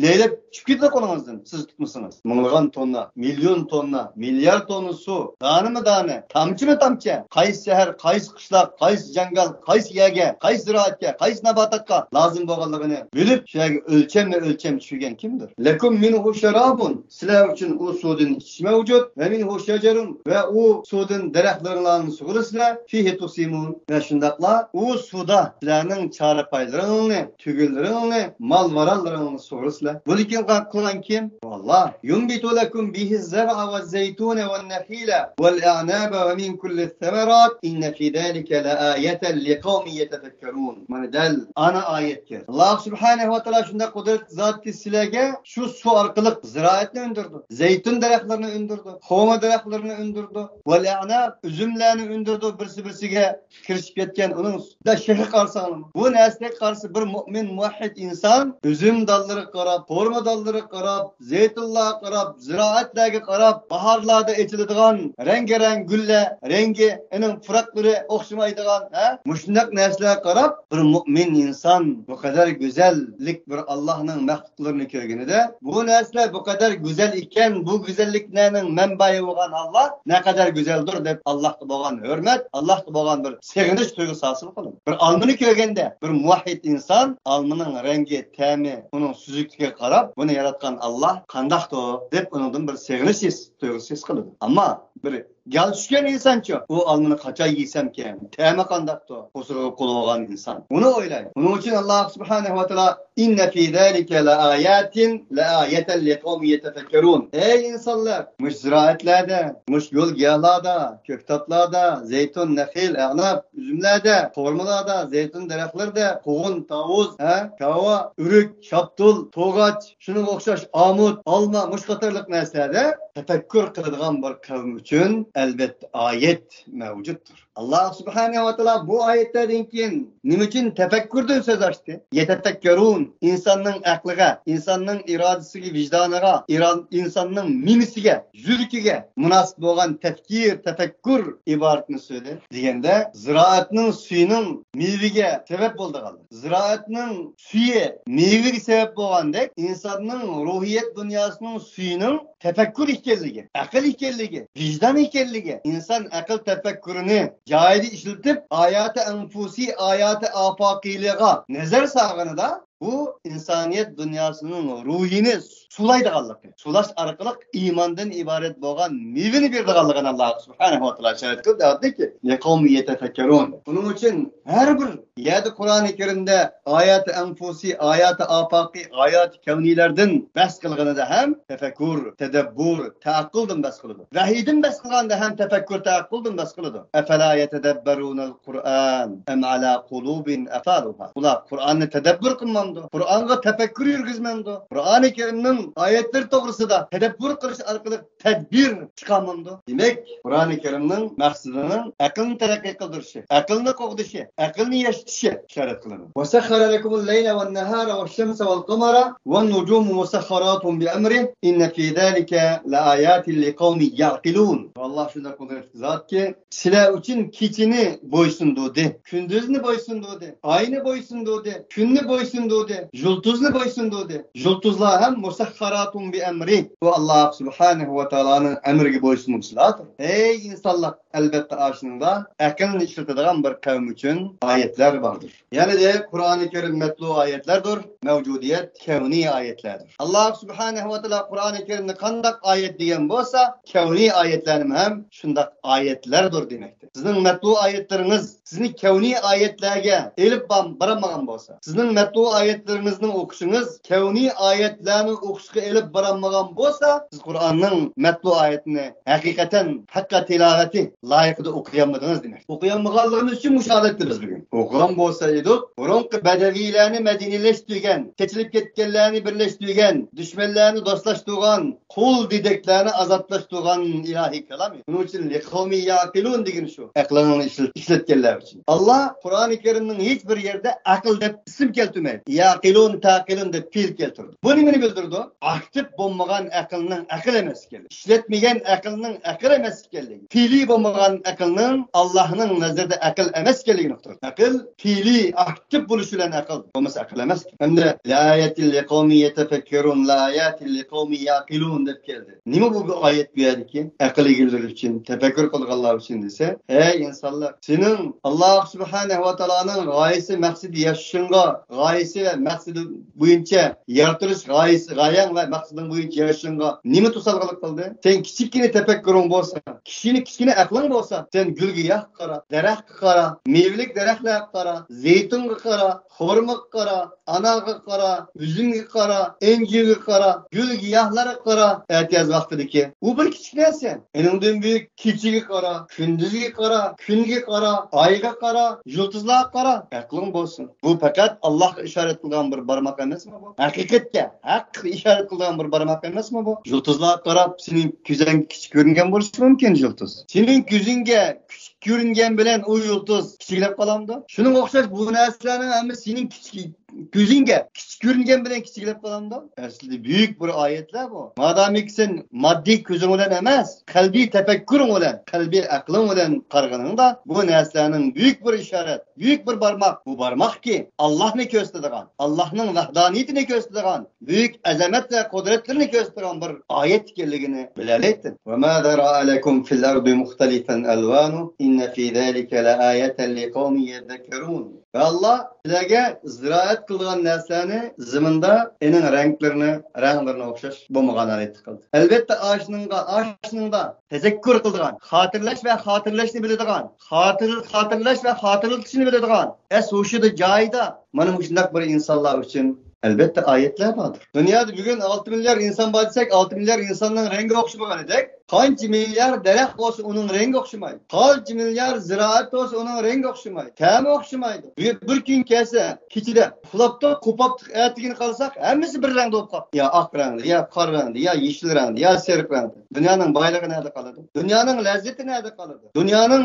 لەيلەپ چۈشۈپ كېتىدۇ قولىڭىزدىن، سىز تۇتمىسىڭىز. مىڭلىغان توننا، مىليون توننا، مىليار توننا سۇ، دانىمۇ دانە، تامچىمۇ تامچە، قايسى شەھەر، قايسى قىشلاق، قايسى جاڭگال، قايسى يەرگە، قايسى زىرائەتكە، قايسى ناباتاتقا لازىم بولغانلىقىنى بىلىپ، شۇ يەرگە ئۆلچەممۇ ئۆلچەم چۈشۈرگەن كىمدۇر؟ لەكۇم مىنھۇ شەرابۇن، سىلەر ئۈچۈن ئۇ سۇدىن ئىچىش مەۋجۇت، ۋە مىنھۇ شەجەرۇن، ۋە ئۇ سۇدىن دەرەخلىرىڭلارنى سۇغۇرىسىلەر، فىھى تۇسىمۇن، ۋە شۇنداقلا ئۇ سۇدا سىلەرنىڭ چارپايلىرىڭلارنى، تۈگۈنلىرىڭلارنى، مال-مارانلىرىڭلارنى سۇغۇرىسىلەر. بۇنى كىم قىلغان كىم؟ ئاللاھ. يۇنبىتۇ لەكۇم بىھىز زەرئە ۋەز زەيتۇنە ۋەن نەخىلە ۋەل ئەئنابە ۋە مىن كۇللىز سەمەرات ئىننە فى زالىكە لەئايەتەن لىقەۋمىن يەتەفەككەرۇن. مانا دەل ئانا ئايەتكە. ئاللاھ سۇبھانەھۇ ۋە تائالا شۇنداق قۇدرەتلىك زاتكى سىلەرگە شۇ سۇ ئارقىلىق زىرائەتنى ئۈندۈرىدۇ. زەيتۇن دەرەخلىرىنى ئۈندۈرىدۇ. خورما دەرەخلىرىنى ئۈندۈرىدۇ. ۋەل ئەئناب، ئۈزۈملەرنى ئۈندۈرىدۇ، بىرسى بىرسىگە كىرىشىپ كەتكەن ئۇنىڭ شېخىغا قارىساڭلارمۇ. بۇ نەرسىلەرگە قارىسا بىر مۇئمىن، مۇۋەھھىد ئىنسان ئۈزۈم دانلىرىغا قاراپ، خورما دانلىرىغا قاراپ، زەيتۇنلارغا قاراپ، زىرائەتلەرگە قاراپ، باھارلاردا ئېچىلىدىغان رەڭگارەڭ گۈللەر، رەڭگى ئېنىڭ پۇراقلىرى ئوخشىمايدىغان، ھە؟ مۇشۇنداق نەرسىلەرگە قاراپ، بىر مۇئمىن ئىنسان بۇ قەدەر گۈزەللىك، بىر ئاللاھنىڭ مەخلۇقلىرىنى كۆرگىنىدە، بۇ نەرسىلەر بۇ قەدەر گۈزەل ئىكەن، بۇ گۈزەللىكلەرنىڭ مەنبەيى بولغان ئاللاھ نەقەدەر گۈزەلدۇر دەپ، ئاللاھقا بولغان ھۆرمەت، ئاللاھقا بولغان بىر سېغىنىش تۇيغۇسى ھاسىل قىلىدۇ. بىر ئالمىنى كۆرگەندە، بىر مۇۋەھھىد ئىنسان ئالمىنىڭ رەڭگى، تەمى، ئۇنىڭ سۈزۈكلۈكىگە قاراپ، بۇنى ياراتقان ئاللاھ قانداقتۇ دەپ، ئۇنىڭدىن بىر سېغىنىش ھېس، تۇيغۇسى ھېس قىلىدۇ. ئەمما بىر گەل چۈشكەن ئىنسانچۇ، ئۇ ئالمىنى قاچان يېسەمكەن، تەمى قانداقتۇ، قورسىقىغا قۇل بولغان ئىنسان ئۇنى ئويلايدۇ. ئۇنىڭ ئۈچۈن ئاللاھ سۇبھانەھۇ ۋە تائالا، إن في ذلك لآيات، لآية لقوم يتفكرون. ئەي ئىنسانلار، مۇشۇ زىرائەتلەردە، مۇشۇ گۈل گىياھلاردا، كۆكتاتلاردا، زەيتۇن، نەخىل، ئەناب، ئۈزۈملەردە، خورمىلاردا، زەيتۇن دەرەخلىرىدە، قوغۇن، تاۋۇز، ھە، كاۋا، ئۆرۈك، شاپتۇل، توغاچ، شۇنىڭغا ئوخشاش ئامۇت، ئالما، مۇشۇ قاتارلىق نەرسىلەردە تەپەككۇر قىلىدىغان بىر قەۋم ئۈچۈن ئەلۋەتتە ئايەت مەۋجۇتتۇر. ئاللاھ سۇبھانەھۇ ۋە تائالا بۇ ئايەتلەردىن كېيىن نېمە ئۈچۈن تەپەككۇردىن سۆز ئاچتى؟ يتفكرون، ئىنساننىڭ ئەقلىگە، ئىنساننىڭ ئىرادىسىگە، ۋىجدانىغا، ئىرا-، ئىنساننىڭ مېڭىسىگە، يۈرىكىگە مۇناسىپ بولغان تەپكىر، تەپەككۇر ئىبارىتىنى سۆزلىدى دېگەندە، زىرائەتنىڭ سۈيىنىڭ مېۋىگە سەۋەب بولىدىغانلىق، زىرائەتنىڭ سۈيى مېۋىگە سەۋەب بولغاندەك، ئىنساننىڭ روھىيەت دۇنياسىنىڭ سۈيىنىڭ تەپەككۇر ئىكەنلىكى، ئەقىل ئىكەنلىكى، ۋىجدان ئىكەنلىكى، ئىنسان ئەقىل تەپەككۇرىنى جايىدا ئىشلىتىپ، ھاياتى ئەنفۇسى، ھاياتى ئاپاقىيلىغا نەزەر سالغىنىدا، بۇ ئىنسانىيەت دۇنياسىنىڭ روھىنى سۇلايدىغانلىقى، سۇلاش ئارقىلىق ئىماندىن ئىبارەت بولغان مېۋىنى بېرىدىغانلىقىنى ئاللاھ سۇبھانەھۇ ۋە تائالا ئىشارەت قىلدى. دېدىكى، لىقەۋمى يەتەفەككەرۇن. بۇنىڭ ئۈچۈن ھەر بىر يەردە قۇرئانى كەرىمدە ئاياتى ئەنفۇسى، ئاياتى ئاپاقى، ئاياتى كەۋنىيلەردىن بەھس قىلغىنىدا ھەم تەپەككۇر، تەدەببۇر، تەئەققۇلدىن بەھس قىلىدۇ. ۋەھىيدىن بەھس قىلغاندا ھەم تەپەككۇر، تەئەققۇلدىن بەھس قىلىدۇ. ئەفەلا يەتەدەببەرۇنەل قۇرئان ئەم ئەلا قۇلۇبىن ئەقفالۇھا. ئۇلار قۇرئاننى تەدەببۇر قىلمامدۇ؟ قۇرئانغا تەپەككۇر يۈرگۈزمەمدۇ؟ قۇرئانى كەرىمنىڭ ئايەتلىرى توغرىسىدا تەدەببۇر قىلىش ئارقىلىق تەدبىر چىقارمامدۇ؟ دېمەك، قۇرئانى كەرىمنىڭ مەقسىتىنىڭ ئەقىلنى تەرەققىي قىلدۇرۇشى، ئەقىلنى قوغدىشى، ئەقىلنى ياشىتىشى ئىشارەت قىلىنىدۇ. وسخر لكم الليل والنهار والشمس والقمر والنجوم مسخرات بأمره إن في ذلك لآيات لقوم يعقلون. ئاللاھ شۇنداق بىر زاتكى، سىلەر ئۈچۈن كېچىنى بويسۇندۇردى، كۈندۈزنى بويسۇندۇردى، ئاينى بويسۇندۇردى، كۈننى بويسۇندۇردى، يۇلتۇزنى بويسۇندۇردى. يۇلتۇزلار ھەم مسخرات بأمره، بۇ ئاللاھ سۇبھانەھۇ ۋە تائالانىڭ ئەمرىگە بويسۇنغۇچىلاردۇر. ئەي ئىنسانلار، ئەلۋەتتە ئاشۇنىڭدا ئەقىلنى ئىشلىتىدىغان بىر قەۋم ئۈچۈن ئايەتلەر باردۇر. يەنە دە قۇرئانى كەرىم مەتلۇ ئايەتلەردۇر، مەۋجۇدىيەت كەۋنىي ئايەتلەردۇر. ئاللاھ سۇبھانەھۇ ۋە تائالا قۇرئانى كەرىمنى قانداق ئايەت دېگەن بولسا، كەۋنىي ئايەتلەرنىمۇ ھەم شۇنداق ئايەتلەردۇر دېمەكتە. سىزنىڭ مەتلۇ ئايەتلىرىڭىز سىزنى كەۋنىي ئايەتلەرگە ئېلىپ بار-، بارالمىغان بولسا، سىزنىڭ مەتلۇ ئايەتلىرىڭىزنىڭ ئوقۇشىڭىز كەۋنىي ئايەتلەرنى ئوقۇشقا ئېلىپ بارالمىغان بولسا، سىز قۇرئاننىڭ مەتلۇ ئايەتىنى ھەقىقەتەن ھەققە تىلاۋەتى لايىقىدا ئوقۇيالمىدىڭىز دېمەك. ئوقۇيالمىغانلىقىمىز ئۈچۈن مۇشۇ ھالەتتە بىز بۈگۈن. ئوقۇغان بولسا ئىدۇق، بۇرۇنقى بەدەۋىيلەرنى مەدەنىيلەشتۈرگەن، كېچىلىپ كەتكەنلەرنى بىرلەشتۈرگەن، دۈشمەنلەرنى دوستلاشتۇرغان، قۇل دېدەكلەرنى ئازادلاشتۇرغان ئىلاھىي كالام. بۇنىڭ ئۈچۈن لىقەۋمى يەقىلۇن دېگىنى شۇ. ئەقلىنى ئىشلەت-، ئىشلەتكەنلەر ئۈچۈن. ئاللاھ قۇرئانى كەرىمنىڭ ھېچ بىر يەردە ئەقىل دەپ ئىسىم كەلتۈرمەيدۇ. يەقىلۇن، تەقىلۇن دەپ پېئىل كەلتۈردى. بۇ نېمىنى بىلدۈرىدۇ؟ ئاكتىپ بولمىغان ئەقىلنىڭ ئەقىل ئەمەسلىكى. ئىشلەتمىگەن ئەقىلنىڭ ئەقىل ئەمەس ئىكەنلىكى، پېئلى بولمىغان ئەقىلنىڭ ئاللاھنىڭ نەزىرىدە ئەقىل ئەمەس ئىكەنلىكىنى ئۇقتۇرىدۇ. ئەقىل پېئلى، ئاكتىپ بولۇش بىلەن ئەقىل بولمىسا ئەقىل ئەمەس. ھەمدە لائاياتىل لىقەۋمى يەتەفەككەرۇن، لائاياتىل لىقەۋمى يەقىلۇن دەپ كەلدى. نېمە بۇ، بۇ ئايەت بۇ يەردىكى؟ ئەقىل ئىگىلىرى ئۈچۈن، تەپەككۇر قىلغانلار ئۈچۈن دېسە، ئەي ئىنسانلار، سېنىڭ ئاللاھ سۇبھانەھۇ ۋە تائالانىڭ غايىسى، مەقسىتى ياشىشىڭغا، غايىسى ۋە مەقسىتى بويىچە يارىتىلىش غايىسى، غايەڭ ۋە مەقسىتىڭ بويىچە ياشىشىڭغا نېمە توسالغۇلۇق قىلدى؟ سەن كىچىككىنە تەپەككۇرۇڭ بولسا، كىچىككىنە ئەقلىڭ بولسا، سەن گۈلگە ياق قارا، دەرەخكە قارا، مېۋىلىك دەرەخلەرگە قارا، زەيتۇنغا قارا، خورمىغا قارا، ئانارغا قارا، ئۈزۈمگە قارا، ئەنجۈرگە قارا، گۈل گىياھلارغا قارا. ئەتىياز ۋاقتىدىكى ئۇ بىر كىچىك نەرسە. ئۇنىڭدىن بۈيۈك كېچىگە قارا، كۈندۈزگە قارا، كۈنگە قارا، ئايغا قارا، يۇلتۇزلارغا قارا. ئەقلىڭ بولسۇن. بۇ پەقەت ئاللاھقا ئىشارەت قىلىدىغان بىر بارماق ئەمەسمۇ بۇ؟ ھەقىقەتكە، ھەققە ئىشارەت قىلىدىغان بىر بارماق ئەمەسمۇ بۇ؟ يۇلتۇزلارغا قاراپ، سېنىڭ كۆزۈڭگە كىچىك كۆرۈنگەن بولۇشى مۇمكىن يۇلتۇز. سېنىڭ كۆزۈڭگە كىچىك كۆرۈنگەن بىلەن ئۇ يۇلتۇز كىچىكلەپ قالامدۇ؟ شۇنىڭغا ئوخشاش بۇ نەرسىلەرنىڭ ھەممىسى سېنىڭ كىچىك، كۆزۈڭگە كىچىك كۆرۈنگەن بىلەن كىچىكلەپ قالامدۇ؟ ئەسلىدە بۈيۈك بىر ئايەتلەر بۇ. مادامىكى سەن ماددىي كۆزۈڭ بىلەن ئەمەس، قەلبىي تەپەككۇرۇڭ بىلەن، قەلبىي ئەقلىڭ بىلەن قارىغىنىڭدا، بۇ نەرسىلەرنىڭ بۈيۈك بىر ئىشارەت، بۈيۈك بىر بارماق. بۇ بارماقكى، ئاللاھنى كۆرسىتىدىغان، ئاللاھنىڭ ۋەھدانىيىتىنى كۆرسىتىدىغان، بۈيۈك ئەزەمەت ۋە قۇدرەتلىرىنى كۆرسىتىدىغان بىر ئايەت ئىكەنلىكىنى بىلەلەيتتىم. وما ذرأ لكم في الأرض مختلفا ألوانه إن في ذلك لآية لقوم يذكرون. ۋە ئاللا سىلەرگە زىرائەت قىلىدىغان نەرسىلەرنى زېمىندا ئېنىڭ رەڭلىرىنى، رەڭلىرىنى ئوخشاش بولمىغان ھالەتتە قىلدى. ئەلۋەتتە، ئاشۇنىڭغا، ئاشۇنىڭدا تەزەككۇر قىلىدىغان، خاتىرىلەش ۋە خاتىرىلەشنى بىلىدىغان، خاتىر-، خاتىرىلەش ۋە خاتىرىلىتىشنى بىلىدىغان، ئەس ھوشىدا جايىدا مانا مۇشۇنداق بىر ئىنسانلار ئۈچۈن ئەلۋەتتە ئايەتلەر باردۇر. دۇنيادا بۈگۈن ئالتە مىليار ئىنسان بار دېسەك، ئالتە مىليار ئىنساننىڭ رەڭگى ئوخشىمىغىنىدەك، قانچە مىليار دەرەخ بولسا ئۇنىڭ رەڭگى ئوخشىمايدۇ. قانچە مىليار زىرائەت بولسا ئۇنىڭ رەڭگى ئوخشىمايدۇ. تەمى ئوخشىمايدۇ. بىر، بىر كۈن كەلسە كېچىدە ئۇخلاپتۇق، قوپاپتۇق، ئەتىگىنى قارىساق ھەممىسى بىر رەڭدە بولۇپ قاپتۇ. يا ئاق رەڭدە، يا قارا رەڭدە، يا يېشىل رەڭدە، يا سېرىق رەڭدە. دۇنيانىڭ بايلىقى نەدە قالىدۇ؟ دۇنيانىڭ لەززىتى نەدە قالىدۇ؟ دۇنيانىڭ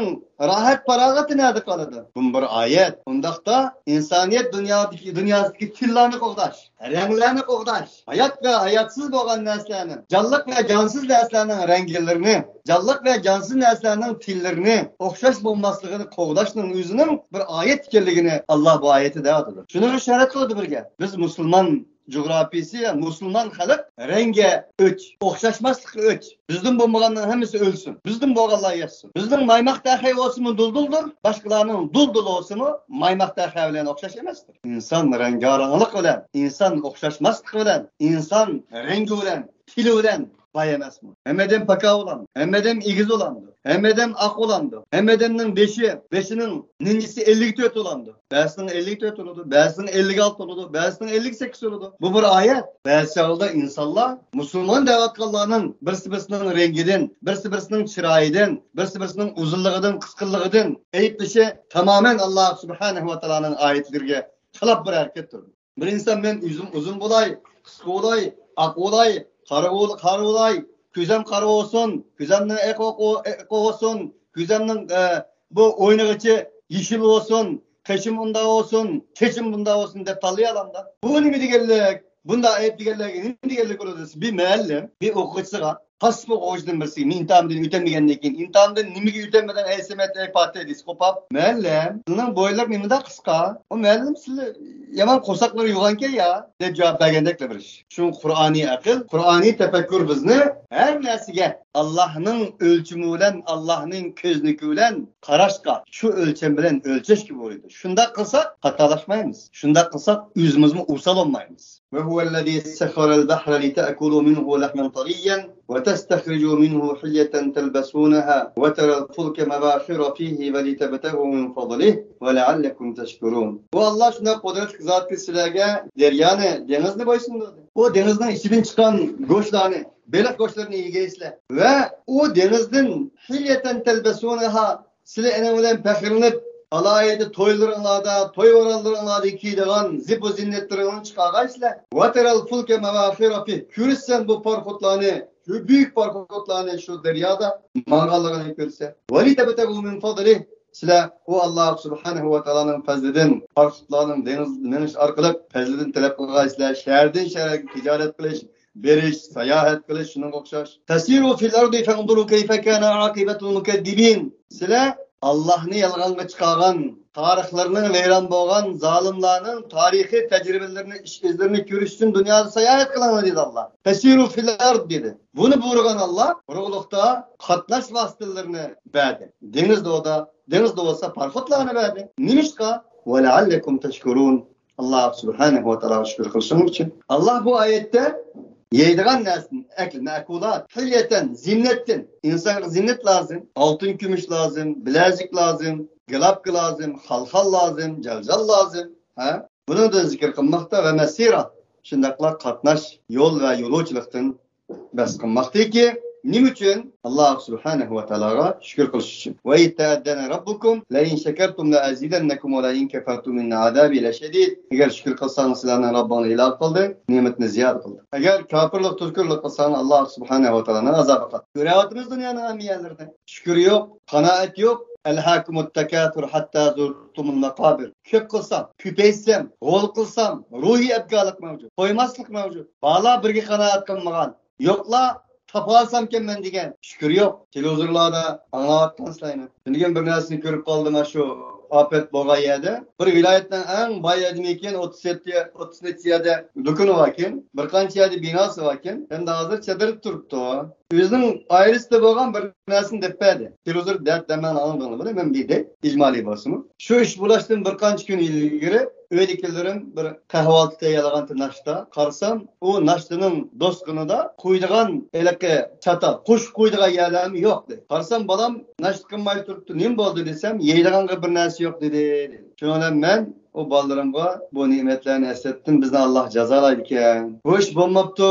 راھەت پاراغىتى نەدە قالىدۇ؟ بۇمۇ بىر ئايەت. ئۇنداقتا ئىنسانىيەت دۇنيادىكى، دۇنياسىدىكى تىللارنى قوغداش، رەڭلەرنى قوغداش، ھايات ۋە ھاياتسىز بولغان نەرسىلەرنىڭ، جانلىق ۋە جانسىز نەرسىلەرنىڭ رەڭگىلىرىنى، جانلىق ۋە جانسىز نەرسىلەرنىڭ تىللىرىنى ئوخشاش بولماسلىقىنى قوغداشنىڭ ئۆزىنىڭ بىر ئايەت ئىكەنلىكىنى ئاللا بۇ ئايەتتە دەۋاتىدۇ. شۇنىڭغا ئىشارەت قىلىدۇ بىرگە. بىز مۇسۇلمان جۇغراپىيىسى، مۇسۇلمان خەلق رەڭگە ئۆچ، ئوخشاشماسلىققا ئۆچ. بىزدىن بولمىغاننىڭ ھەممىسى ئۆلسۇن. بىزدىن بولغانلار ياشىسۇن. بىزنىڭ مايماق تەخەي بولسىمۇ دۇلدۇلدۇر، باشقىلارنىڭ دۇلدۇل بولسىمۇ مايماق تەخەي بىلەن ئوخشاش ئەمەستۇر. ئىنسان رەڭگارەڭلىق بىلەن، ئىنسان ئوخشاشماسلىق بىلەن، ئىنسان رەڭگى بىلەن، تىلى بىلەن باي ئەمەسمۇ؟ ھەممە ئادەم پاكا بولامدۇ؟ ھەممە ئادەم ئېگىز بولامدۇ؟ ھەممە ئادەم ئاق بولامدۇ؟ ھەممە ئادەمنىڭ بېشى، بېشىنىڭ نىنجىسى ئەللىك تۆت بولامدۇ؟ بەزىسىنىڭ ئەللىك تۆت بولىدۇ، بەزىسىنىڭ ئەللىك ئالتە بولىدۇ، بەزىسىنىڭ ئەللىك سەككىز بولىدۇ. بۇ بىر ئايەت. بەزى چاغلاردا ئىنسانلار مۇسۇلمان دەۋاتقانلارنىڭ بىرسى بىرسىنىڭ رەڭگىدىن، بىرسى بىرسىنىڭ چىرايىدىن، بىرسى بىرسىنىڭ ئۇزۇنلۇقىدىن، قىسقىلىقىدىن ئەيىبلىشى تامامەن ئاللا سۇبھانەھۇ ۋە تائالانىڭ ئايەتلىرىگە خىلاپ بىر ھەرىكەتتۇر. بىر ئىنسان مەن ئۆزۈم ئۇزۇن بولاي، قىسقا بولاي، ئاق بولاي، قارا بول-، قارا بولاي، كۆزۈم قارا بولسۇن، كۆزۈمنىڭ ئېقى، ئېقى بولسۇن، كۆزۈمنىڭ، ئە، بۇ ئوينىغىچە يېشىل بولسۇن، قېشىم ئۇنداق بولسۇن، چېچىم بۇنداق بولسۇن دەپ تاللىيالامدا. بۇ نېمە دېگەنلىك؟ بۇنداق ئەيىب دېگەنلەرگە نېمە دېگەنلىك بولىدۇ؟ بىر مۇئەللىم، بىر ئوقۇغۇچىسىغا، خاس بىر ئوقۇغۇچىدىن بىرسىگە، مەن ئىمتىھاندىن ئۆتەلمىگەندىن كېيىن، ئىمتىھاندىن نېمىگە ئۆتەلمىدىڭ، ئەي سەمەت، ئەي پاتىھ دېسە قوپاپ، مۇئەللىم، سىلىنىڭ بويلىرى نېمىنداق قىسقا؟ ئۇ مۇئەللىم، سىلى يامان قورساقلىرى يوغانكەن يا، دەپ جاۋاب بەرگەندەكلا بىر ئىش. شۇڭا قۇرئانىي ئەقىل، قۇرئانىي تەپەككۇر بىزنى ھەر نەرسىگە ئاللاھنىڭ ئۆلچىمى بىلەن، ئاللاھنىڭ كۆزنىكى بىلەن قاراشقا، شۇ ئۆلچەم بىلەن ئۆلچەشكە بۇيرۇيدۇ. شۇنداق قىلساق، خاتالاشمايمىز. شۇنداق قىلساق، ئۆزىمىزمۇ ئوسال بولمايمىز. وهو الذي سخر البحر لتأكلوا منه لحما طريا وتستخرجوا منه حلية تلبسونها وترى الفلك مواخر فيه ولتبتغوا من فضله ولعلكم تشكرون. بۇ ئاللا شۇنداق قۇدرەتلىك زاتكى سىلەرگە دەريانى، دېڭىزنى بويسۇندۇردى. ئۇ دېڭىزنىڭ ئىچىدىن چىققان گۆشلەرنى، بېلىق گۆشلىرىنى يېگەيسىلەر. ۋە ئۇ دېڭىزدىن حلية تلبسونها، سىلەر ئېنىڭ بىلەن پەخىرلىنىپ، ئالاھىدە تويلىرىڭلاردا، توي ۋارانلىرىڭلاردا كىيىدىغان زىبۇ زىننەتلىرىڭلارنى چىقارغايسىلەر. وترى الفلك مواخر فيه، كۆرىسەن بۇ پاراخوتلارنى، شۇ بۈيۈك پاراخوتلارنى شۇ دەريادا ماڭغانلىقىنى كۆرىسەن. ولتبتغوا من فضله، سىلەر ئۇ ئاللا سۇبھانەھۇ ۋە تائالانىڭ پەزلىدىن، پاراخوتلارنىڭ دېڭىز مېڭىش ئارقىلىق پەزلىدىن تەلەپ قىلغايسىلەر. شەھەردىن شەھەرگە تىجارەت قىلىش، بېرىش، ساياھەت قىلىش، شۇنىڭغا ئوخشاش. تسيروا في الأرض فانظروا كيف كان عاقبة المكذبين. سىلەر ئاللاھنى يالغانغا چىقارغان، تارىخلىرىنىڭ ۋەيران بولغان زالىملارنىڭ تارىخىي تەجرىبىلىرىنى، ئىش ئىزلىرىنى كۆرۈش ئۈچۈن دۇنيادا ساياھەت قىلىڭلار دېدى ئاللا. تسيروا في الأرض دېدى. بۇنى بۇيرۇغان ئاللا قۇرۇقلۇقتا قاتناش ۋاسىتىلىرىنى بەردى. دېڭىز دەۋدا، دېڭىزدا بولسا پاراخوتلارنى بەردى. نېمىشقا؟ ولعلكم تشكرون. ئاللا سۇبھانەھۇ ۋە تائالاغا شۈكۈر قىلىشىڭ ئۈچۈن. ئاللا بۇ ئايەتتە يەيدىغان نەرسىنى، ئەكل، مەئكۇلات، ھىليەتەن، زىننەتتىن. ئىنسانغا زىننەت لازىم، ئالتۇن، كۈمۈش لازىم، بىلەزۈك لازىم، گىلاپكا لازىم، خالخال لازىم، جالجال لازىم. ھە؟ بۇنىڭدىن زىكىر قىلماقتا ۋە مەسىرە، شۇنداقلا قاتناش، يول ۋە يولۇچىلىقتىن بەس قىلماقتىكى، نېمە ئۈچۈن؟ ئاللا سۇبھانەھۇ ۋە تائالاغا شۈكۈر قىلىش ئۈچۈن. وإذ تأذن ربكم لئن شكرتم لأزيدنكم ولئن كفرتم إن عذابي لشديد. ئەگەر شۈكۈر قىلساڭلار سىلەرنىڭ رەببىڭلار ئېلان قىلدى، نېمىتىنى زىيادە قىلدى. ئەگەر كاپىرلىق، تۈركۈرلۈك قىلساڭلار، ئاللا سۇبھانەھۇ ۋە تائالانىڭ ئازابى قاتتىق. كۆرۈۋاتىمىز دۇنيانىڭ ھەممە يەرلىرىدە. شۈكۈر يوق، قانائەت يوق، «ئەلھاكۇمۇت تاكاسۇر ھەتتا زۇرتۇمۇل ماقابىر.» كۆپ قىلسام، كۆپەيتسەم، غول قىلسام، روھىي ئەبكارلىق مەۋجۇت، تويماسلىق مەۋجۇت. بالىلار بىرگە قانائەت قىلمىغان، يوقلا تاپالسامكەنمەن دېگەن شۈكۈر يوق. تېلېۋىزورلاردا ئاڭلاۋاتقان سىلەرنى. تۈنۈگۈن بىر نەرسىنى كۆرۈپ قالدىم، شۇ ئاپەت بولغان يەردە. بىر ۋىلايەتنىڭ ئەڭ باي ئادىمى ئىكەن، ئوتتۇز يەتتە، ئوتتۇز نەچچە يەردە دۇكىنى باركەن، بىر قانچە يەردە بىناسى باركەن، ھەمدە ھازىر چادىردا تۇرۇپتۇ. ئۆزىنىڭ ئائىلىسىدە بولغان بىر نەرسىنى دەپ بەردى. تېلېۋىزور دەپ دەمەن ئاڭلىدىڭلار بىلەن، مەن بىردەك ئىجمالىي بولسىمۇ. شۇ ئىش بولۇشتىن بىر قانچە كۈن ئىلگىرى ئۆيدىكىلىرىم بىر قەھۋە ئالتە تەييارلىغانتى ناشتا. قارىسام، ئۇ ناشتىنىڭ دوسكىنىدا قويىدىغان ھېلىقى چاتال، قوشۇپ قويىدىغان يەرلەرمۇ يوق دېدى. قارىسام، بالام ناشتا قىلماي تۇرۇپتۇ، نېمە بولدى دېسەم، يەيدىغانغا بىر نەرسە يوق دېدى، دېدى. شۇنىڭ بىلەن مەن ئۇ بالىلىرىمغا بۇ نېمەتلەرنى ئەسلەتتىم، بىزنى ئاللا جازالايدىكەن. بۇ ئىش بولماپتۇ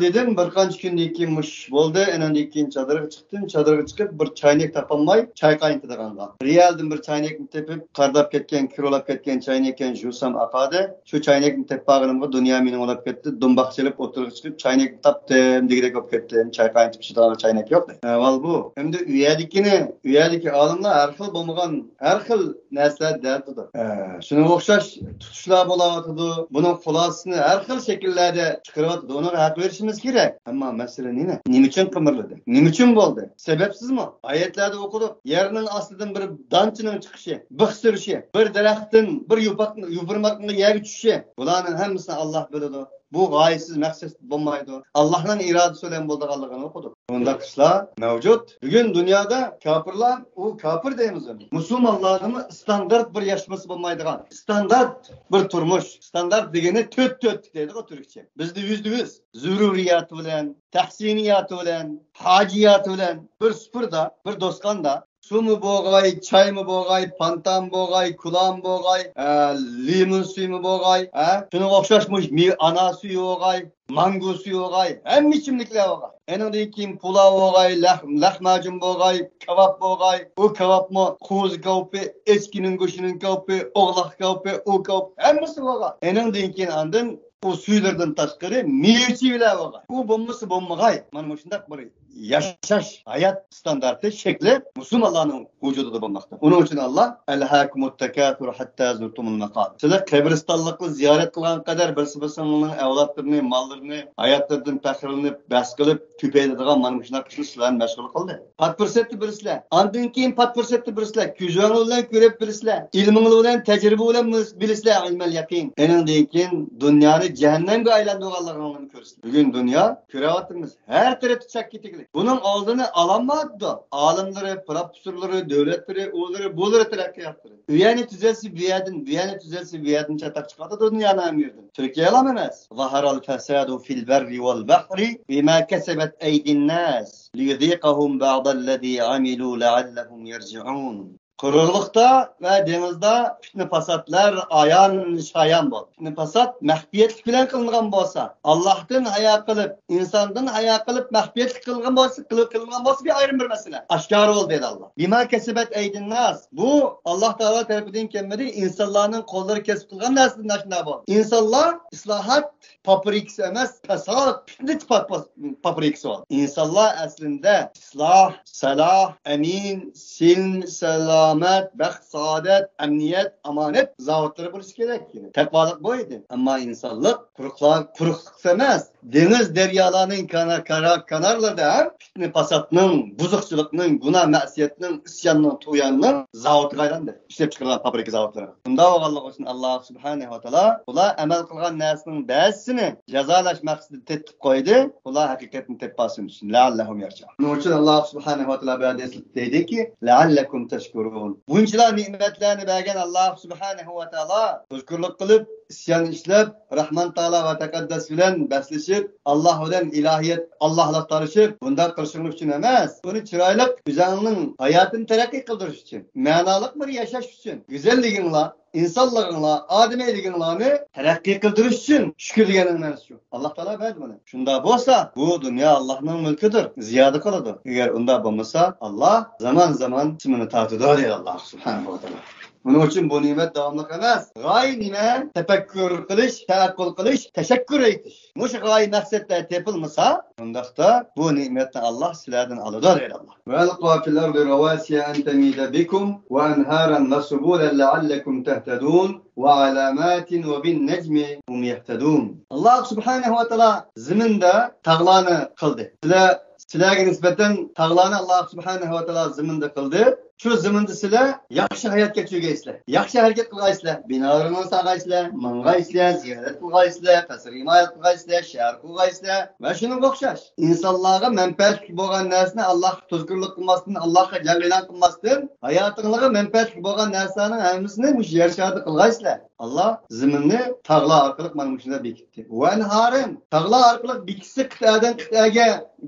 دېدىم، بىر قانچە كۈندىن كېيىن مۇشۇ ئىش بولدى. ئانىڭدىن كېيىن چادىرغا چىقتىم، چادىرغا چىقىپ بىر چاينەك تاپالماي چاي قاينىتىدىغانغا. رېئالدىن بىر چاينەكنى تېپىپ، قارىداپ كەتكەن، كىرىۋالاپ كەتكەن چاينەككەن، جۇسام ئاقادى. شۇ چاينەكنى تېپىپ بارغىنىمغا دۇنيا مېنىڭ بولاپ كەتتى، دۇمباق چېلىپ ئوتتۇرىغا چىقىپ چاينەكنى تاپتىم دېگۈدەك بولۇپ كەتتىم. چاي قاينىتىپ ئىچىدىغان چاينەك يوق. ئەھۋال بۇ. ئەمدى ئۇ يەردىكىنى، ئۇ يەردىكى ئالىملار ھەر خىل بولمىغان، ھەر خىل نەرسىلەر دەۋاتىدۇ. ئە، شۇنىڭغا ئوخشاش تۇتۇشلار بولۇۋاتىدۇ. بۇنىڭ خۇلاسىسىنى ھەر خىل شەكىللەردە چىقىرىۋاتىدۇ. ئۇنىڭغا ھەق بېرىشىمىز كېرەك. ئەمما مەسىلە نېمە؟ نېمە ئۈچۈن قىمىرلىدى؟ نېمە ئۈچۈن بولدى؟ سەۋەبسىزمۇ؟ ئايەتلەردە ئوقۇدۇق. يەرنىڭ ئاستىدىن بىر دانچىنىڭ چىقىشى، بىخ سۈرۈشى، بىر دەرەختىن بىر يوپۇرماقنىڭ يەرگە چۈشۈشى، بۇلارنىڭ ھەممىسىنى ئاللا بىلىدۇ. بۇ غايىسىز مەقسەت بولمايدۇ. ئاللانىڭ ئىرادىسى بىلەن بولىدىغانلىقىنى ئوقۇدۇق. بۇنداق ئىشلار مەۋجۇت. بۈگۈن دۇنيادا كاپىرلار، ئۇ كاپىر دەيمىز ئەمدى، مۇسۇلمانلارنىمۇ ئىستاندارت بىر ياشىمىسى بولمايدىغان، ئىستاندارت بىر تۇرمۇش، ئىستاندارت دېگىنى تۆت تۆتلۈك دەيدىغۇ تۈركچە. بىزدە يۈزدە يۈز زۆرۈرىياتى بىلەن، تەھسىنىياتى بىلەن، ھاجىياتى بىلەن بىر سۇپرىدا، بىر دوستخانىدا سۇمۇ بولغاي، چايمۇ بولغاي، پانتامۇ بولغاي، كولامۇ بولغاي، ئە، لىمون سۈيىمۇ بولغاي، ئە، شۇنىڭغا ئوخشاش مۇشۇ مېۋە، ئانا سۈيى بولغاي، مانگو سۈيى بولغاي، ھەممە ئىچىملىكلەر بولغاي. ئېنىڭدىن كېيىن پۇلاۋ بولغاي، لەھ-، لەھمەجۇن بولغاي، كاۋاپ بولغاي، ئۇ كاۋاپمۇ قوزا كاۋىپى، ئېچكىنىڭ گۆشىنىڭ كاۋىپى، ئوغلاق كاۋىپى، ئۇ كاۋىپ، ھەممىسى بولغاي. ئېنىڭدىن كېيىن ئاندىن ئۇ سۈيلىرىدىن تاشقىرى مېۋە-چېۋىلەر بولغاي. ئۇ بولمىسا بولمىغاي. مانا مۇشۇنداق بىر ياشاش، ھايات ئىستاندارتى، شەكلى مۇسۇلمانلارنىڭ ۋۇجۇدىدا بولماقتا. ئۇنىڭ ئۈچۈن ئاللا، «ئەلھاكۇمۇت تاكاسۇر ھەتتا زۇرتۇمۇل ماقابىر.» سىلەر قەبرىستانلىقنى زىيارەت قىلغان قەدەر بىرسى بىرسىنىڭ ئەۋلادلىرىنى، ماللىرىنى، ھاياتلىرىدىن پەخىرلىنىپ، بەس قىلىپ، كۆپەيتىدىغان مانا مۇشۇنداق ئىشلار سىلەرنى مەشغۇل قىلدى. پات پۇرسەتتە بىلىسىلەر. ئاندىن كېيىن پات پۇرسەتتە بىلىسىلەر. كۆزۈڭلار بىلەن كۆرۈپ بىلىسىلەر. ئىلمىڭلار بىلەن، تەجرىبە بىلەن بىلىسىلەر، ئىلمەل يەقىن. ئېنىڭدىن كېيىن دۇنيانى جەھەننەمگە ئايلاندۇرغانلىقىڭلارنى كۆرىسىلەر. بۈگۈن دۇنيا كۆرۈۋاتىمىز، ھەر تەرەپتە چاك كېتىكلىك. بۇنىڭ ئالدىنى ئالالمايدۇ. ئالىملىرى، پروفېسسورلىرى، دۆلەتلىرى، ئۇلىرى، بۇلىرى، تەرەققىياتلىرى. ئۇ يەرنى تۈزەتسە، بۇ يەردىن، بۇ يەرنى تۈزەتسە، بۇ يەردىن چاتاق چىقىۋاتىدۇ دۇنيانىڭ ھەممە يېرىدىن. تۈركىيەلا ئەمەس. ظهر الفساد في البر والبحر بما كسبت أيدي الناس ليذيقهم بعض الذي عملوا لعلهم يرجعون. قۇرۇقلۇقتا ۋە دېڭىزدا پىتنە-پاساتلار ئايان-شايان بولدى. پىتنە-پاسات مەخپىيەتلىك بىلەن قىلىنغان بولسا، ئاللاھتىن ھايا قىلىپ، ئىنساندىن ھايا قىلىپ، مەخپىيەتلىك قىلغان بولسا، قىلىپ قىلىنغان بولسا، بىر ئايرىم بىر مەسىلە. ئاشكارا بولدى دېدى ئاللا. بىما كەسەبەت ئەيدىنناس. بۇ ئاللا تائالا تەرىپىدىن كەلمىدى. ئىنسانلارنىڭ قوللىرى كەسىپ قىلغان نەرسىدىن ئاشۇنداق بولدى. ئىنسانلار ئىسلاھات پاپرىكىسى ئەمەس، پاساد، پىتنە پاپ-، پاپرىكىسى بولدى. ئىنسانلار ئەسلىندە ئىسلاھ، سالاھ، ئەمىن، سىلم، سالامەت، بەخت، سائادەت، ئەمنىيەت، ئامانەت زاۋۇتلىرى بولۇشى كېرەك. تەقۋالىق بۇ ئىدى. ئەمما ئىنسانلىق قۇرۇقلار، قۇرۇقلۇقتا ئەمەس، دېڭىز، دەريالارنىڭ كانا-، كارا-، كانارلىرىدا ھەم پىتنە-پاساتنىڭ، بۇزۇقچىلىقنىڭ، گۇناھ-مەسىيەتنىڭ، ئىسياننىڭ، تۇغياننىڭ زاۋۇتىغا ئايلاندى. ئىشلەپ چىقىرىدىغان فابرىكا زاۋۇتلىرىغا. بۇنداق بولغانلىقى ئۈچۈن ئاللا سۇبھانەھۇ ۋە تائالا ئۇلار ئەمەل قىلغان نەرسىنىڭ بەزىسىنى جازالاش مەقسىتىدە تېتىپ قويدى. ئۇلار ھەقىقەتنى تېپىپ قالسۇن ئۈچۈن. لەئەللەھۇم يەرجىئۇن. شۇنىڭ ئۈچۈن ئاللا سۇبھانەھۇ ۋە تائالا بۇ ھەدىستە دەيدىكى، لەئەللەكۇم تەشكۇرۇن. بۇنچىلا نېمەتلەرنى بەرگەن ئاللا سۇبھانەھۇ ۋە تائالا ناشكۇرلۇق قىلىپ، ئىسيان ئىشلەپ، راھمان تائالا ۋە تەقەددەس بىلەن بەسلىشىپ، ئاللا بىلەن ئىلاھىيەت، ئاللاھلىق تالىشىپ، بۇنداق قىلىشىڭلار ئۈچۈن ئەمەس. بۇنى چىرايلىق ئۆزۈڭنىڭ ھاياتىنى تەرەققىي قىلدۇرۇش ئۈچۈن، مەنالىق بىر ياشاش ئۈچۈن، گۈزەللىكىڭلار، ئىنسانلىقىڭلار، ئادىمىيلىكىڭلارنى تەرەققىي قىلدۇرۇش ئۈچۈن شۈكۈر دېگەننىڭ مەنىسى شۇ. ئاللا تائالا بەردى بۇنى. شۇنداق بولسا، بۇ دۇنيا ئاللانىڭ مۈلكىدۇر، زىيادە قىلىدۇ. ئەگەر ئۇنداق بولمىسا، ئاللا زامان-زامان سىمىنى تارتىدۇ، دەيدۇ ئاللا سۇبھانەھۇ ۋە تائالا. بۇنىڭ ئۈچۈن بۇ نېمەت داۋاملىق ئەمەس. غايە نېمە؟ تەپەككۇر قىلىش، تەئەققۇل قىلىش، تەشەككۈر ئېيتىش. مۇشۇ غايە مەقسەتلەر تېپىلمىسا، ئۇنداقتا بۇ نېمەتنى ئاللاھ سىلەردىن ئالىدۇ، دەيدۇ ئاللاھ. وألقى في الأرض رواسي أن تميد بكم وأنهارا وسبلا لعلكم تهتدون وعلامات وبالنجم هم يهتدون. ئاللاھ سۇبھانەھۇ ۋە تائالا زېمىندا تاغلارنى قىلدى. سىلەر، سىلەرگە نىسبەتەن تاغلارنى ئاللاھ سۇبھانەھۇ ۋە تائالا زېمىندا قىلدى. شۇ زېمىندا سىلەر ياخشى ھاياتقا چۆگەيسىلەر. ياخشى ھەرىكەت قىلغايسىلەر. بىنالىرىنى سالغايسىلەر، ماڭغايسىلەر، زىيارەت قىلغايسىلەر، قەسىر ئىمارەت قىلغايسىلەر، شەھەر قۇرغايسىلەر ۋە شۇنىڭغا ئوخشاش. ئىنسانلارغا مەنپەئەتلىك بولغان نەرسىنى ئاللاھقا تۇزكورلۇق قىلماستىن، ئاللاھقا جەڭ ئېلان قىلماستىن، ھاياتىڭلارغا مەنپەئەتلىك بولغان نەرسىلەرنىڭ ھەممىسىنى مۇشۇ يەر شارىدا قىلغايسىلەر. ئاللاھ زېمىننى تاغلار ئارقىلىق مانا مۇشۇنداق بېكىتتى. ۋەنھارىن، تاغلار ئارقىلىق بېكىتسە، قىتئەدىن قىتئەگە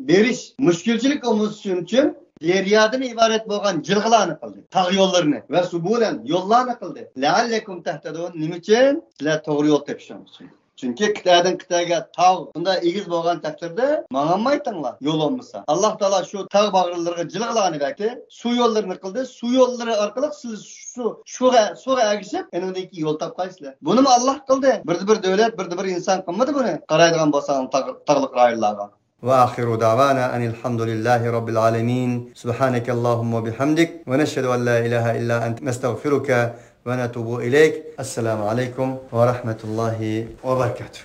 بېرىش مۈشكۈلچىلىك بولمىسۇن ئۈچۈن، دەريادىن ئىبارەت بولغان جىلغىلارنى قىلدى. تاغ يوللىرىنى ۋە سۇبۇلەن، يوللارنى قىلدى. لەئەللەكۇم تەھتەدۇن، نېمە ئۈچۈن؟ سىلەر توغرا يول تېپىشىڭ ئۈچۈن. چۈنكى قىتئەدىن قىتئەگە تاغ شۇنداق ئېگىز بولغان تەقدىردە ماڭالمايتىڭلار، يول بولمىسا. ئاللاھ تائالا شۇ تاغ باغرىلىرىغا جىلغىلارنى بەردى، سۇ يوللىرىنى قىلدى. سۇ يوللىرى ئارقىلىق سىز شۇ، شۇغا، سۇغا ئەگىشىپ، ئېنىڭدىن كېيىن يول تاپقايسىلەر. بۇنىمۇ ئاللاھ قىلدى. بىردە بىر دۆلەت، بىردە بىر ئىنسان قىلمىدى بۇنى. قارايدىغان بولساڭ تاغ، تاغلىق رايونلارغا. وآخر دعوانا أن الحمد لله رب العالمين. سبحانك اللهم وبحمدك، ونشهد أن لا إله إلا أنت، نستغفرك ونتوب إليك. السلام عليكم ورحمة الله وبركاته.